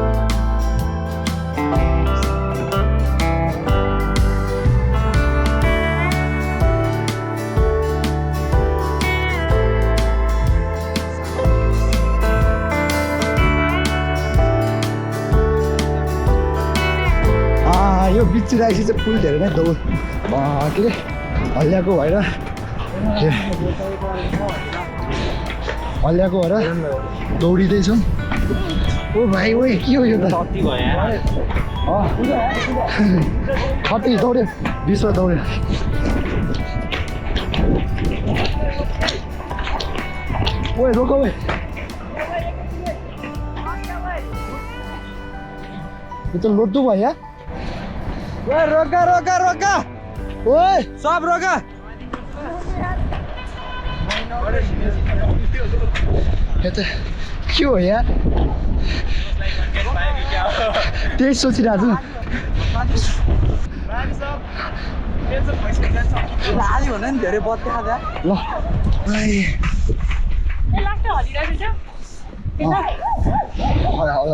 यो बिचतिर आएपछि चाहिँ पुल धेरै नै के अरे हल्ल्याएको भएर दौडिँदैछौँ ओ भाइ ओ के हो यो त 30 दौड्यो 20 दौड्यो ओ रोक यो त लोड्दो भयो या रोका ओए सब रोका यो त के हो यार त्यही सोचिरहेको छु धेरै बत्ती खाँदा ल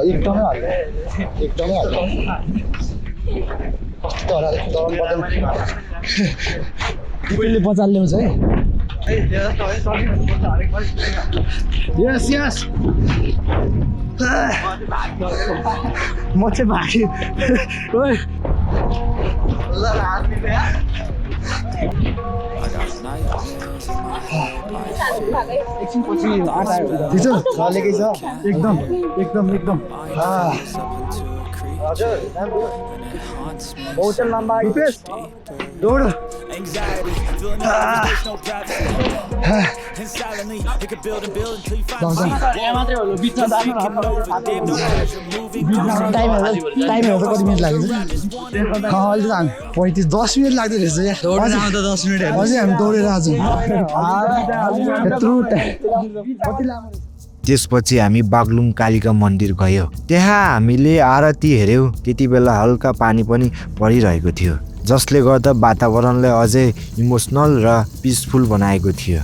एकदमै हाल्यो तिमीले बचाल ल्याउँछ है यस म चाहिँ भागेँ एकछिनपछि लेकै छ एकदम बहुत लम्बा दौड़ टाइमहरू त कति मिनट लाग्यो 35 10 मिनट लाग्दो रहेछ अझै हामी दौडेर आज त्यसपछि हामी बागलुङ कालिका मन्दिर गयो त्यहाँ हामीले आरती हेऱ्यौँ त्यति बेला हल्का पानी पनि परिरहेको थियो जसले गर्दा वातावरणलाई अझै इमोसनल र पिसफुल बनाएको थियो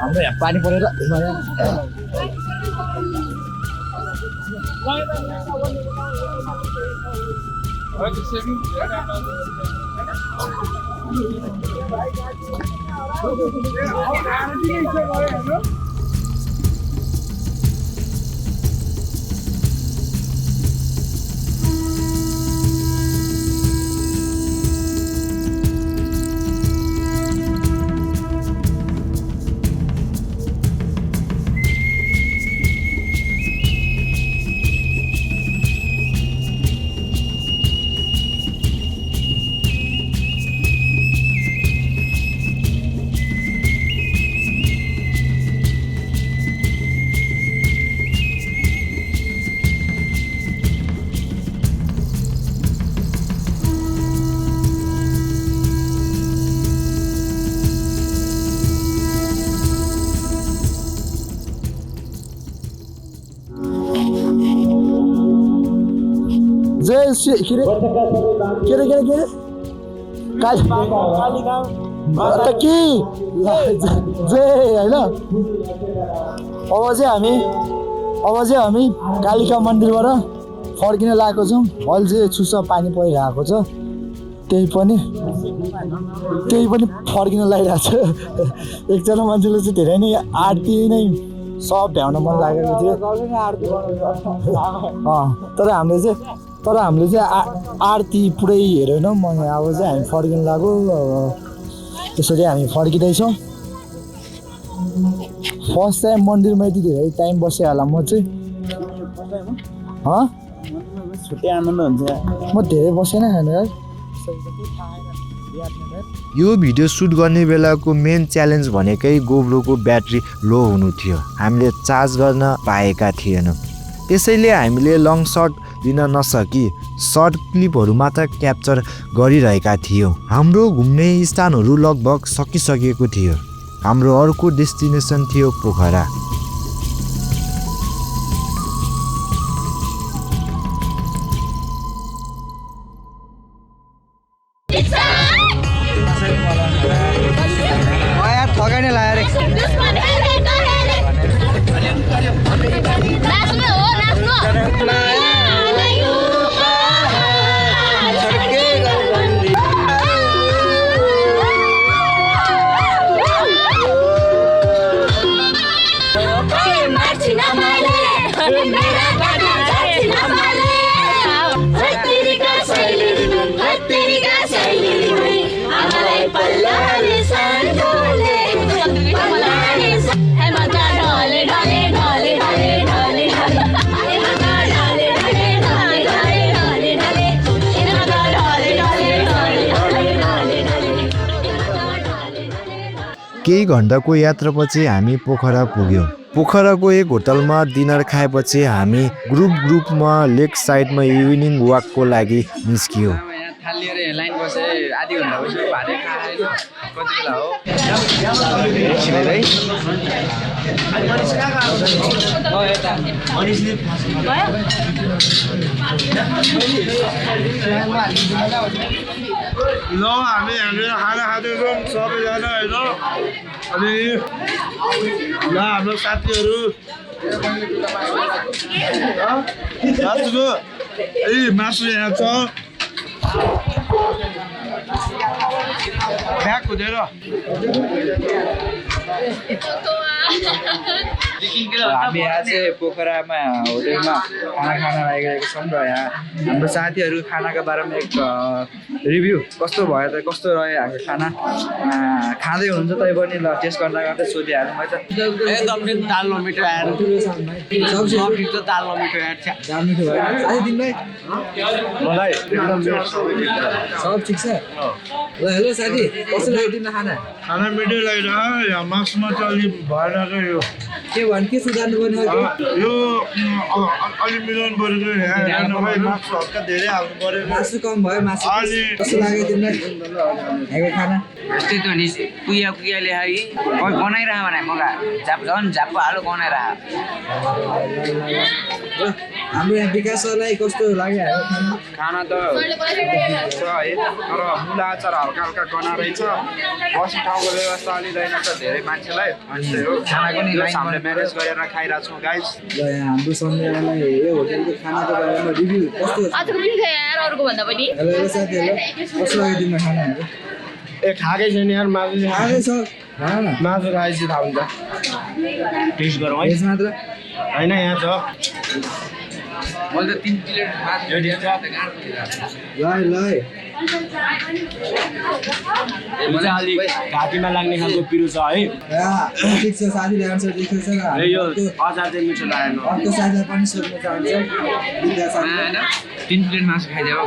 हाम्रो यहाँ पानी परेर के होइन अब चाहिँ हामी कालिका मन्दिरबाट फर्किन लागेको छौँ अहिले चाहिँ चुच्चा पानी परिरहेको छ त्यही पनि फर्किन लागिरहेको छ एकजना मान्छेले चाहिँ धेरै नै आरती नै सब भ्याउन मन लागेको थियो तर हामीले चाहिँ आरती पुरै हेरेनौँ अब चाहिँ हामी फर्किन लाग्यो त्यसरी हामी फर्किँदैछौँ फर्स्ट टाइम मन्दिरमा यति धेरै टाइम बसेँ होला म चाहिँ छुट्टै आनन्द हुन्छ म धेरै बसेन खाने यार यो भिडियो सुट गर्ने बेलाको मेन च्यालेन्ज भनेकै गोब्रोको ब्याट्री लो हुनु थियो। हामीले चार्ज गर्न पाएका थिएनौँ, त्यसैले हामीले लङ सर्ट लिन नसकी सर्ट क्लिपहरू मात्र क्याप्चर गरिरहेका थियौँ। हाम्रो घुम्ने स्थानहरू लगभग सकिसकेको थियो। हाम्रो अर्को डेस्टिनेसन थियो पोखरा। थगाइने लाएर केही घन्टाको यात्रापछि हामी पोखरा पुग्यौँ। पोखराको एक होटलमा डिनर खाएपछि हामी ग्रुपमा लेक साइडमा इभिनिङ वाकको लागि निस्कियौँ। थालिएर लाइन बसे आधी घन्टा बस्यो भातै खाएन कति बेला हो ल हामी खाना खाँदैछौँ सबैजना होइन। अनि ल हाम्रो साथीहरू मासु यहाँ छ ब्याग खुदेर हामी यहाँ चाहिँ पोखरामा होटेलमा खाना खान लागिरहेको छौँ र यहाँ हाम्रो साथीहरू खानाको बारेमा एक रिभ्यू कस्तो भयो त कस्तो रह्यो हाम्रो खाना खाँदै हुनुहुन्छ तै पनि ल टेस्ट गर्न गर्दै सोधिहाल्नु मैले त एकदम दाल मिठो आएर सब्जी त दाल मिठो आएर दाल मिठो भयो साथी तिमीलाई मलाई एकदम सब ठिक छ ल हेलो साथी कस्तो लाग्यो तिमीलाई खाना खाना मिठो लागिरहेको यहाँ मासुमा चाहिँ अलि भएन यो के भन्नु के सुधार्नु पर्ने यो अलि मिलाउनु पऱ्यो मासु हल्का धेरै हाल्नु पऱ्यो मासु कम भयो मासु कस्तो लाग्यो तिमीलाई यहाँको खाना यस्तै त नि कुया ल्यायो कि बनाइरह भने मगा झाप झन् झापको आलु बनाइरह हाम्रो यहाँ विकास सरलाई कस्तो लाग्यो खाना त छ है तर मुला अचार हल्का हल्का गना रहेछ बस्ने ठाउँको व्यवस्था अलि रहेन त धेरै मान्छेलाई अनि त्यही हो खानाको नि हामीले म्यानेज गरेर खाइरहेको छौँ गाइस ल यहाँ हाम्रो सन्ध्यालाई यो होटेलको खानाको बारेमा रिभ्यू कस्तो आजको पनि यार अरूको भन्दा पनि हेलो साथीहरू कस्तो लाग्यो तिम्रो खानाहरू ए खाएकै छैन यार मासु खाएकै छ मासु खाएपछि थाहा हुन्छ टेस्ट गरौँ है मात्र होइन यहाँ छ मैले त 3 प्लेट मासु ल मलाई अलिक घाँटीमा लाग्ने खालको पिरो छ है ठिक छ साथीले आन्सर दिएको छ यो अचार चाहिँ मिठो लागेन अर्को साथीलाई पनि सोध्न चाहन्छु 3 प्लेट मासु खाइदियो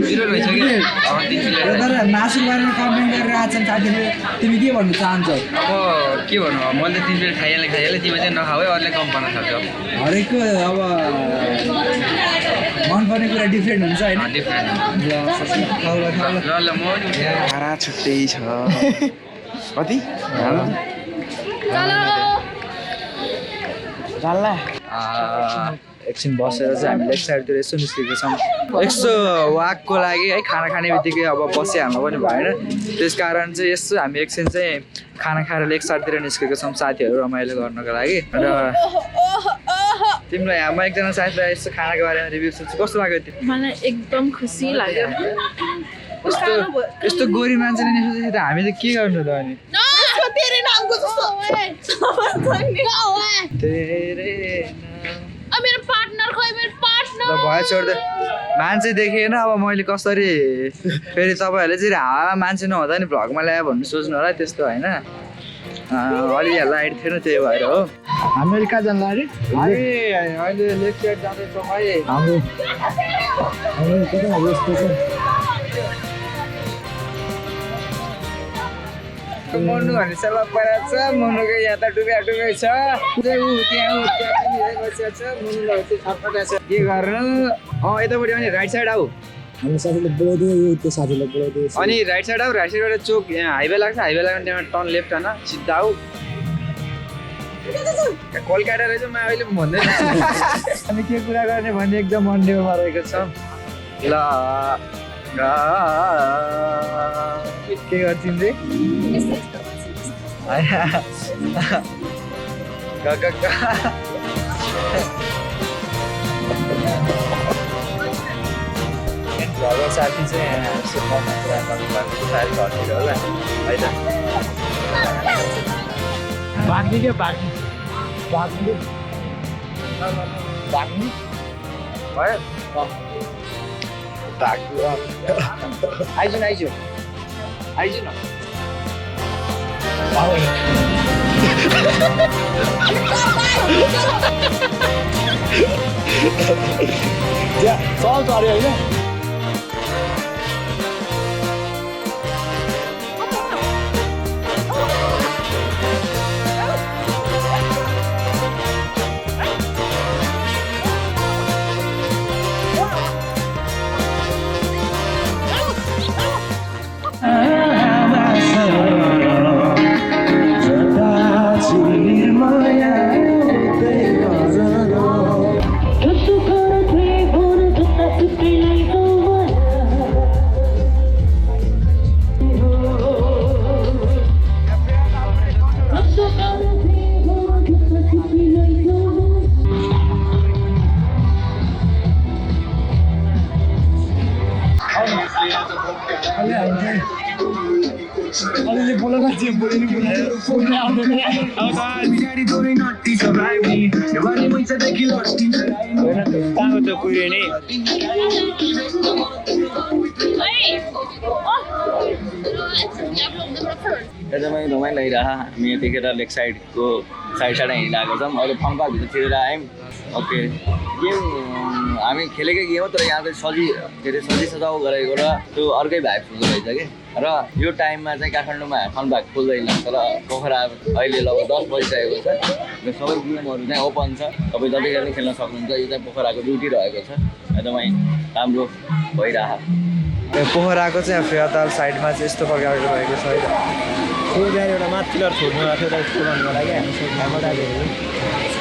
पिरो रहेछ कि अब 3 प्लेट तर मासु बारेमा कमेन्ट गरेर आछन् साथीले तिमी के भन्नु चाहन्छौ अब के भन्नु मैले त 3 प्लेट खाइहालेँ तिमी चाहिँ नखाऊ है अरूले कम गर्न सक्छ हरेकको अब मनपर्ने कुरा डिफ्रेन्ट हुन्छ होइन डिफ्रेन्ट ल म खाना छुट्टै छ कति एकछिन बसेर चाहिँ हामी लेफ्ट साइडतिर यसो निस्केको छौँ यसो वाकको लागि है खाना खाने बित्तिकै अब बसिहाल्नु पनि भएन त्यस कारण चाहिँ यसो हामी एकछिन चाहिँ खाना खाएर लेक साइडतिर निस्केको छौँ साथीहरू रमाइलो गर्नको लागि र तिमीलाई हाम्रो एकजना साथीलाई यस्तो खानाको बारेमा रिभ्यू सोध्छु कस्तो लाग्यो तिमी मलाई एकदम खुसी लाग्यो यस्तो गोरी मान्छेले नि सोचेपछि त हामी त के गर्नु त अनि तेरे नामको जस्तो मेरो पार्टनर खोइ मेरो पार्टनर ल भयो छोड दे मान्छे देखेन अब मैले कसरी फेरि तपाईँहरूले चाहिँ हावा मान्छे नहुँदा नि भ्लगमा ल्यायो भन्नु सोच्नु होला त्यस्तो होइन अलि यहाँ लाइट थिएन त्यही भएर हो हामीहरू कहाँ जानु अरे हामी अहिले लेफ्ट साइड जाँदैछौँ है हाम्रो कता यस्तो छ मनु भन्ने सेवा परेको छ मनुको यहाँ त डुब्या डुबे छ त्यहाँ बसेको छ मनुलाई चाहिँ छटपटा छ के गर्नु यतापट्टि अनि राइट साइड आऊ हामी साथीले बोलाउँदै त्यो साथीले बोलाउँदै अनि राइट साइड आऊ राइट साइडबाट चोक यहाँ हाइवे लाग्छ हाइवे लाग्यो त्यहाँ टर्न लेफ्ट होइन सिधा आऊ कोलकाता रहेछ म अहिले भन्दै हामी के कुरा गर्ने भन्ने एकदम अन्डेमा रहेको छ ल के गर्छिन् रे घरको साथी चाहिँ यस्तो फोनमा कुरा गर्नुभएको साथी घरतिर होला होइन भाग्ने क्या भाग्ने भयो आइज न चल अरे होइन अलिअलि बोलाउन चाहिँ बोलिनु बोल्नु आउँदैन कहाँको त्यो कुहिरे नि एकदमै रमाइलो लागिरह हामी यतिखेर लेक साइडको साइड हिँडिरहेको छौँ अहिले फन पार्कभित्रतिर आयौँ ओके गेम हामी खेलेकै गेम हो तर यहाँ चाहिँ सजी सजाउ गरेको र त्यो अर्कै भाइब हुँदो रहेछ कि र यो टाइममा चाहिँ काठमाडौँमा फन पार्क खुल्दैन तर पोखरा अहिले लगभग 10 बजिसकेको छ र सबै गेमहरू चाहिँ ओपन छ तपाईँ जतिखेर पनि खेल्न सक्नुहुन्छ यो चाहिँ पोखराको ड्युटी रहेको छ एकदमै राम्रो भइरह पोखराको चाहिँ फेवाताल साइडमा चाहिँ यस्तो प्रकारको रहेको छ होइन त्यो त्यहाँ एउटा माथिल्लो छोड्नु भएको थियो यस्तो गर्नुको लागि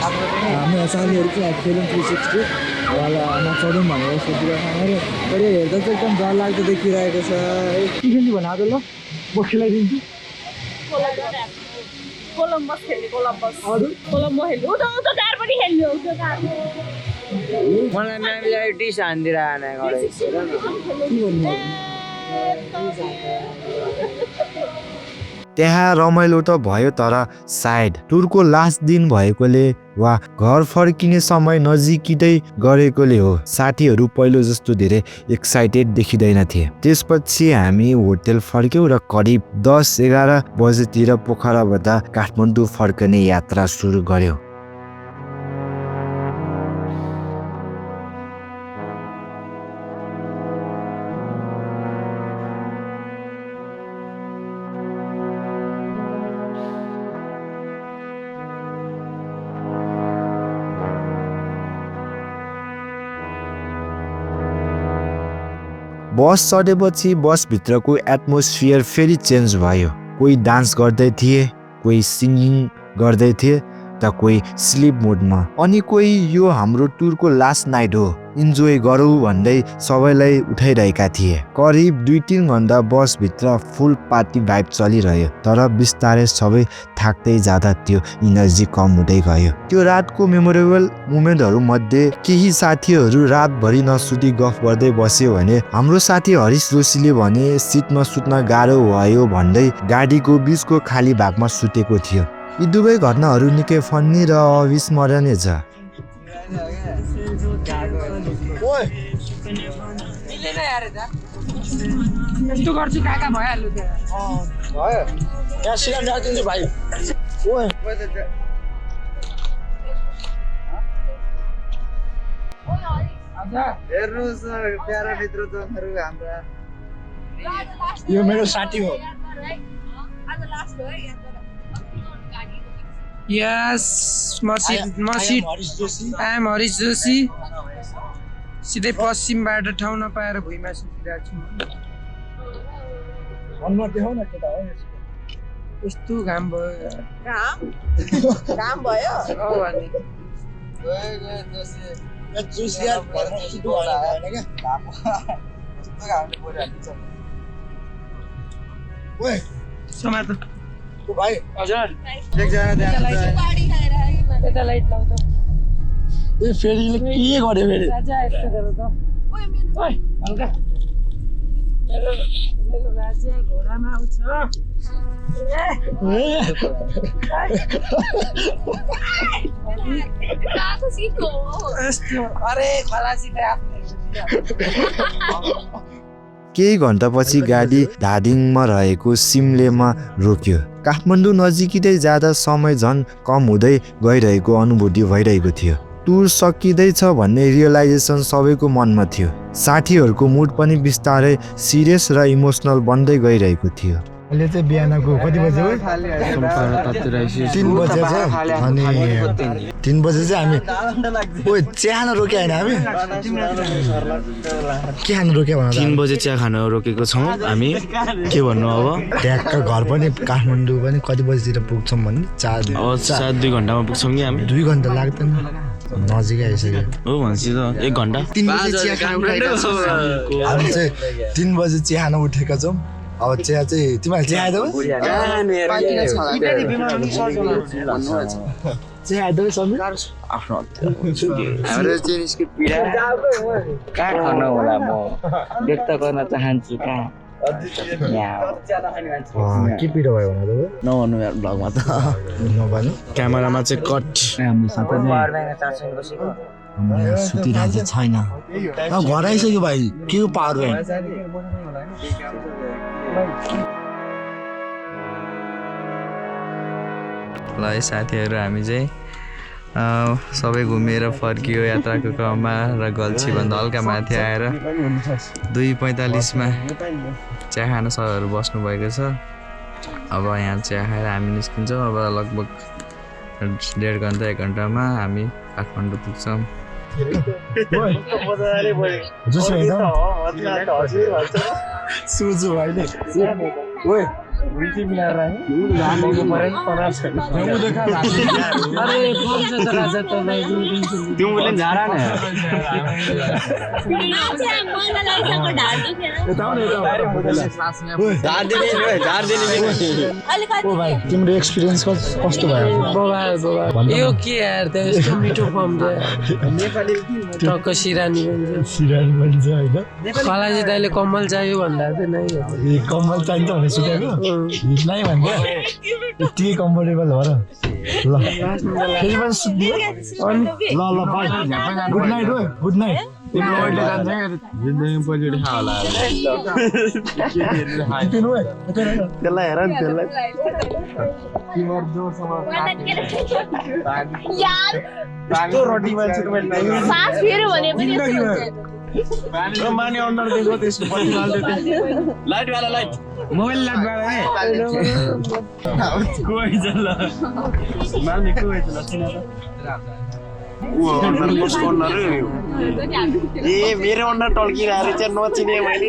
हाम्रो साथीहरू चाहिँ खेलौँ 360 वाला नचढौँ भनेर सोचिरहेको र तर हेर्दा चाहिँ एकदम डरलाग्दो देखिरहेको छ है के खेल्ने भन्नु आज ल म खेलाइदिन्छु कोलम्बस खेल्ने कोलम्बो खेल्ने उता कार पनि खेल्ने उता कार मलाई नानीलाई डिस हान्दिएर आने गरेछ त्यहाँ रमाइलो त भयो तर सायद टुरको लास्ट दिन भएकोले वा घर फर्किने समय नजिकै गरेकोले हो साथीहरू पहिलो जस्तो धेरै एक्साइटेड देखिँदैनथे त्यसपछि हामी होटल फर्क्यौँ र करिब 10-11 बजेतिर पोखराबाट काठमाडौँ फर्कने यात्रा सुरु गर्यौँ बस चढेपछि बसभित्रको एटमोस्फियर फेरि चेन्ज भयो कोही डान्स गर्दै थिए कोही सिङ्गिङ गर्दै थिए त कोही स्लिप मोडमा अनि कोही यो हाम्रो टुरको लास्ट नाइट हो इन्जोय गरौँ भन्दै सबैलाई उठाइरहेका थिए करिब 2-3 घण्टा बसभित्र फुल पार्टी भाइब चलिरह्यो तर बिस्तारै सबै थाक्दै जाँदा त्यो इनर्जी कम हुँदै गयो त्यो रातको मेमोरेबल मोमेन्टहरू मध्ये केही साथीहरू रातभरि नसुती गफ गर्दै बस्यो भने हाम्रो साथी हरिश जोशीले भने सिटमा सुत्न गाह्रो भयो भन्दै गाडीको बीचको खाली भागमा सुतेको थियो यी दुवै घटनाहरू निकै फन्नी र अविस्मरणीय छ यस्तो गर्छु काका भइहाल्यो त्यहाँ भयो यहाँ सिराम राखिदिन्छु भाइ ओए हेर्नुहोस् प्यारा मित्रजनहरू हाम्रा यो मेरो साथी हो yes I am Harish Joshi सिधै पश्चिमबाट ठाउँ नपाएर भुइँमा सुतिरहेको छु अनुहार देखाउ न केटा हो यस्तो घाम भयो काम भयो समात भाइ हजुर एकजना यता लाइट लाउ त ए फेरि के गर्यो फेरि राजा यस्तो गर त ओइ हल्का मेरो राजा घोडामा आउँछ अरे खलासी त केही घन्टापछि गाडी धादिङमा रहेको सिमलेमा रोक्यो। काठमाडौँ नजिकै जाँदा समय झन् कम हुँदै गइरहेको अनुभूति भइरहेको थियो। टुर सकिँदैछ भन्ने रियलाइजेसन सबैको मनमा थियो। साथीहरूको मुड पनि बिस्तारै सिरियस र इमोसनल बन्दै गइरहेको थियो। अहिले चाहिँ बिहानको कति बजे हो 3 बजे छ अनि 3 बजे चाहिँ हामी ओइ चिया खान रोक्यो हैन हामी के खान रोक्यो भन 3 बजे चिया खान रोकेको छौँ हामी के भन्नु अब ट्याक्क घर पनि काठमाडौँ पनि कति बजेतिर पुग्छौँ भन्ने 4 सायद 2 घण्टामा पुग्छौँ कि हामी 2 घण्टा लाग्दैन नजिकै आइसक्यो हो भन्छ त 1 घण्टा 3 बजे चिया खान उठेका छौँ हामी चाहिँ 3 बजे चिया खान उठेका छौँ अब चिया चाहिँ तिमीले चिया आइदौ चिया आइदौ सबै आफ्नो हाम्रो जिनिसको पीडा कहाँ खान होला म व्यक्त गर्न चाहन्छु कहाँ के पिरो भयो भने नभन्नु यार ब्लगमा त नभन्नु क्यामेरामा चाहिँ कट सुतिरहेको छैन घर आइसक्यो भाइ के हो पावर ब्याङ्क ल है साथीहरू हामी चाहिँ सबै घुमेर फर्कियो यात्राको क्रममा र गल्छीभन्दा हल्का माथि आएर 2:45 चिया खान सरहरू बस्नुभएको छ। अब यहाँ चिया खाएर हामी निस्किन्छौँ। अब लगभग 1.5 घन्टा 1 घन्टामा हामी काठमाडौँ पुग्छौँ। सुजु भाइले ओए विटी मिलाएर गाडीको परेन परा छैन अरे कम छ त राजा तलाई तिमीले झारा न ओ भाइ तिम्रो एक्सपिरियन्स कस्तो भयो यो के यार त यस्तो मिठो फर्म छ नेपाली टक्क सिरानी भन्छ हैन खलाजी दाइले कम्मल चाहियो भन्दा चाहिँ नै ए कम्मल चाहिन्छ भने सुतेको नै भन्छ यति कम्फर्टेबल हो र ल फेरि पनि सुत्दियो ल ल बाइ गुड नाइट हो गुड नाइट तिमीले जान्छ जिन्दगी पहिलो खा होला त्यसलाई हेर नि त्यसलाई तिम्रो जोसँग यार यस्तो रोटी मान्छे तपाईले सास फेर्यो भने पनि माने अन्डर दिएको त्यसको पछि हाल्दै लाइट वाला लाइट मोबाइल लाइट वाला है कोही जल्ल माने कोही जल्ल चिना ओ अन्डर कस्तो अन्डर ए मेरो अन्डर टल्किरहेर चाहिँ नचिने मैले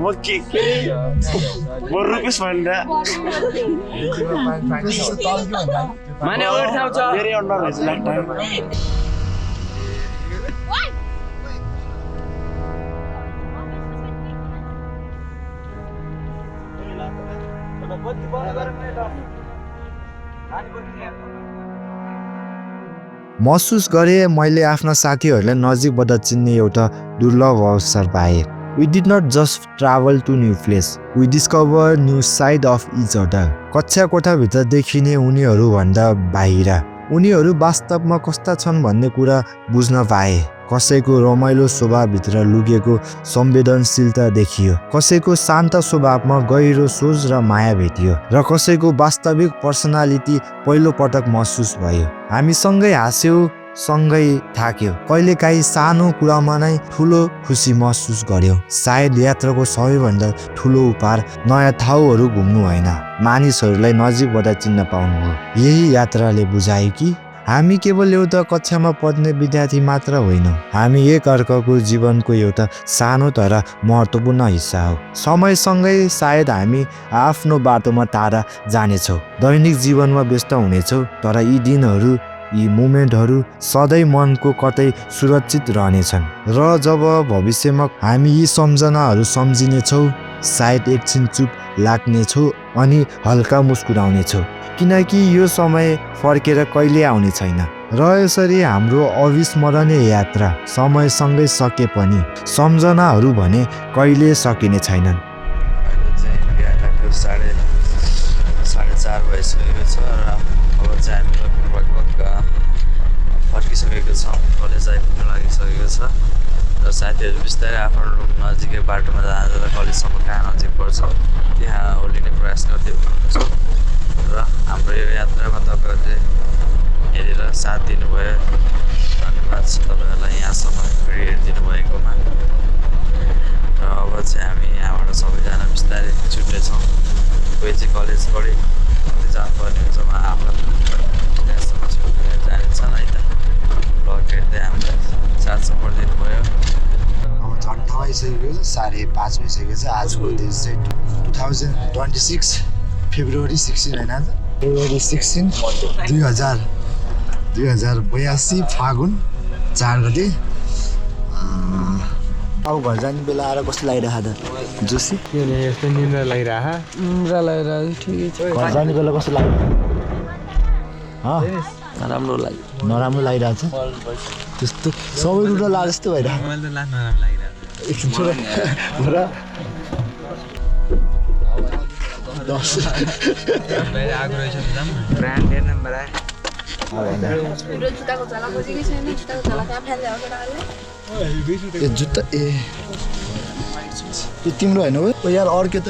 म के म रुपिस भन्दा माने अगाडि ठाउँ छ धेरै अन्डर रहेछ लास्ट टाइम महसुस गरेँ मैले आफ्ना साथीहरूलाई नजिकबाट चिन्ने एउटा दुर्लभ अवसर पाएँ। We did not just travel to new place, we discover new side of each other. कक्षा कोठाभित्र देखिने उनीहरूभन्दा बाहिर उनीहरू वास्तवमा कस्ता छन् भन्ने कुरा बुझ्न पाए। कसैको रमाइलो स्वभावभित्र लुकेको संवेदनशीलता देखियो, कसैको शान्त स्वभावमा गहिरो सोच र माया भेटियो र कसैको वास्तविक पर्सनालिटी पहिलो पटक महसुस भयो। हामी सँगै हाँस्यौँ, सँगै थाक्यो, कहिलेकाहीँ सानो कुरामा नै ठुलो खुसी महसुस गर्यौँ। सायद यात्राको सबैभन्दा ठुलो उपहार नयाँ ठाउँहरू घुम्नु होइन, मानिसहरूलाई नजिकबाट चिन्न पाउनु हो। यही यात्राले बुझायो कि हामी केवल एउटा कक्षामा पढ्ने विद्यार्थी मात्र होइनौँ, हामी एक अर्काको जीवनको एउटा सानो तर महत्त्वपूर्ण हिस्सा हो। समयसँगै सायद हामी आफ्नो बाटोमा टाढा जानेछौँ, दैनिक जीवनमा व्यस्त हुनेछौँ, तर यी दिनहरू, यी मोमेन्टहरू सधैँ मनको कतै सुरक्षित रहनेछन्। र जब भविष्यमा हामी यी सम्झनाहरू सम्झिनेछौँ, सायद एकछिन चुप लाग्नेछौँ अनि हल्का मुस्कुराउनेछौँ, किनकि यो समय फर्केर कहिले आउने छैन। र यसरी हाम्रो अविस्मरणीय यात्रा समयसँगै सके पनि सम्झनाहरू भने कहिले सकिने छैनन्। साढे 4 भइसकेको छ र अब चाहिँ हामी लगभग फर्किसकेको छौँ, कलेज आइपुग्न लागिसकेको छ र साथीहरू बिस्तारै आफ्नो रुम नजिकै बाटोमा जाँदा कलेजसम्म कहाँ नजिक पर्छ त्यहाँ ओर्लिने प्रयास गर्दै हुनुहुन्छ र हाम्रो यो यात्रामा तपाईँहरूले हेरेर साथ दिनुभयो, धन्यवाद छ तपाईँहरूलाई यहाँसम्म भिडियो हेरिदिनु भएकोमा। र अब चाहिँ हामी यहाँबाट सबैजना बिस्तारै छुट्नेछौँ, कोही चाहिँ कलेजबाटै जानुपर्ने हुन्छ, आफ्नो त्यहाँसम्म छुट्ने जानेछन् है त। ब्लग हेर्दै हामीलाई साथ सपोर्ट दिनुभयो। अब घन्टा भइसकेको छ, 5:30 भइसकेको छ। आजको दिन चाहिँ 2026 फेब्रुअरी 16 होइन, आज फेब्रुअरी 16 2082 फागुन 4 गते। अब घर जाने बेला आएर कस्तो लागिरहेको त जोसी? यस्तो निन्द्रा लागिरहेको ठिकै छ। घर जाने बेला कस्तो लाग्यो? राम्रो लाग्यो, नराम्रो लागिरहेको छ त्यस्तो, सबै रुट ला जस्तो भइरहेको। एकछिन छोरा ब्रान्ड हेर्न बडा ए जुत्ता त्यो तिम्रो होइन हो यार, अर्को त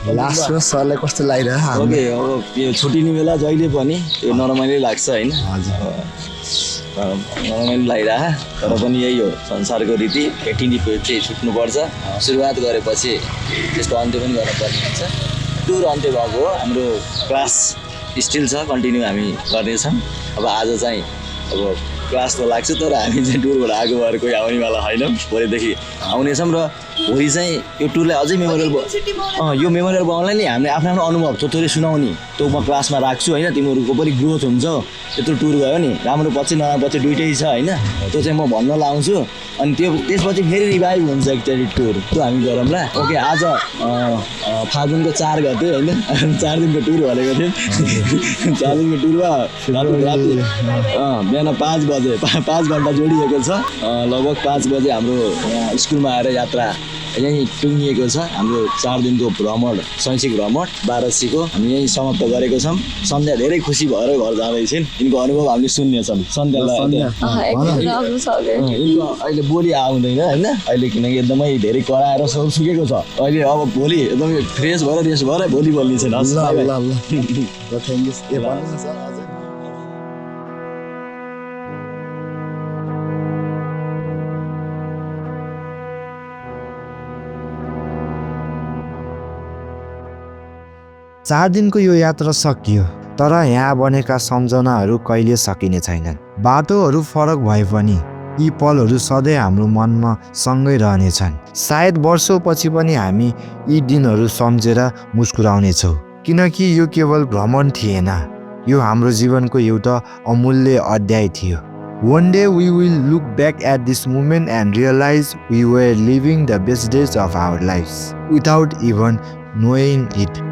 लास्टमा सरलाई कस्तो लागिरहेको? ओके, अब यो छुट्टिने बेला जहिले पनि यो नरमाइलो लाग्छ होइन, नरमाइलो लागिरह, तर पनि यही हो संसारको रीति, भेटिने चाहिँ छुट्नुपर्छ। सुरुवात गरेपछि त्यसको अन्त्य पनि गर्नुपर्ने हुन्छ। टुर अन्त्य भएको हो, हाम्रो क्लास स्टिल छ, कन्टिन्यू हामी गर्नेछौँ। अब आज चाहिँ अब क्लास त लाग्छ, तर हामी चाहिँ टुरबाट आएको भएर कोही आउनेवाला होइनौँ, भोलिदेखि आउनेछौँ र भोलि चाहिँ यो टुरलाई अझै मेमोरेबल यो मेमोरेबल बनाउनलाई नि हामीले आफ्नो आफ्नो अनुभव थोरै सुनाउने, त्यो म क्लासमा राख्छु होइन। तिमीहरूको पनि ग्रोथ हुन्छ, यत्रो टुर गयो नि, राम्रो पछि नराम्रो पछि दुइटै छ होइन, त्यो चाहिँ म भन्न लाउँछु। अनि त्यसपछि फेरि रिभाइभ हुन्छ एकचोटि टुर, त्यो हामी गरौँला। ओके, आज फागुनको 4 गते होइन, 4 दिनको टुर भनेको थियौँ। 4 दिनको टुरमा राति बिहान 5 बजे 5 घन्टा जोडिएको छ। लगभग 5 बजे हाम्रो यहाँ स्कुलमा आएर यात्रा यहीँ टुङ्गिएको छ। हाम्रो 4 दिनको भ्रमण, शैक्षिक भ्रमण वाराणसीको हामी यहीँ समाप्त गरेको छौँ। सन्ध्या धेरै खुसी भएर घर जाँदैछन्, यिनको अनुभव हामीले सुन्नेछौँ। सन्ध्यालाई अहिले बोली आउँदैन होइन, अहिले किनकि एकदमै धेरै कराएर सब सुकेको छ। अहिले अब भोलि एकदमै फ्रेस भएर रेस भएर भोलि बोल्ने छैन। चार दिनको यो यात्रा सकियो, तर यहाँ बनेका सम्झनाहरू कहिले सकिने छैनन्। बाटोहरू फरक भए पनि यी पलहरू सधैँ हाम्रो मनमा सँगै रहनेछन्। सायद वर्षौँपछि पनि हामी यी दिनहरू सम्झेर मुस्कुराउनेछौँ, किनकि यो केवल भ्रमण थिएन, यो हाम्रो जीवनको एउटा अमूल्य अध्याय थियो। One day we will look back at this moment and realize we were living the best days of our lives without even knowing it.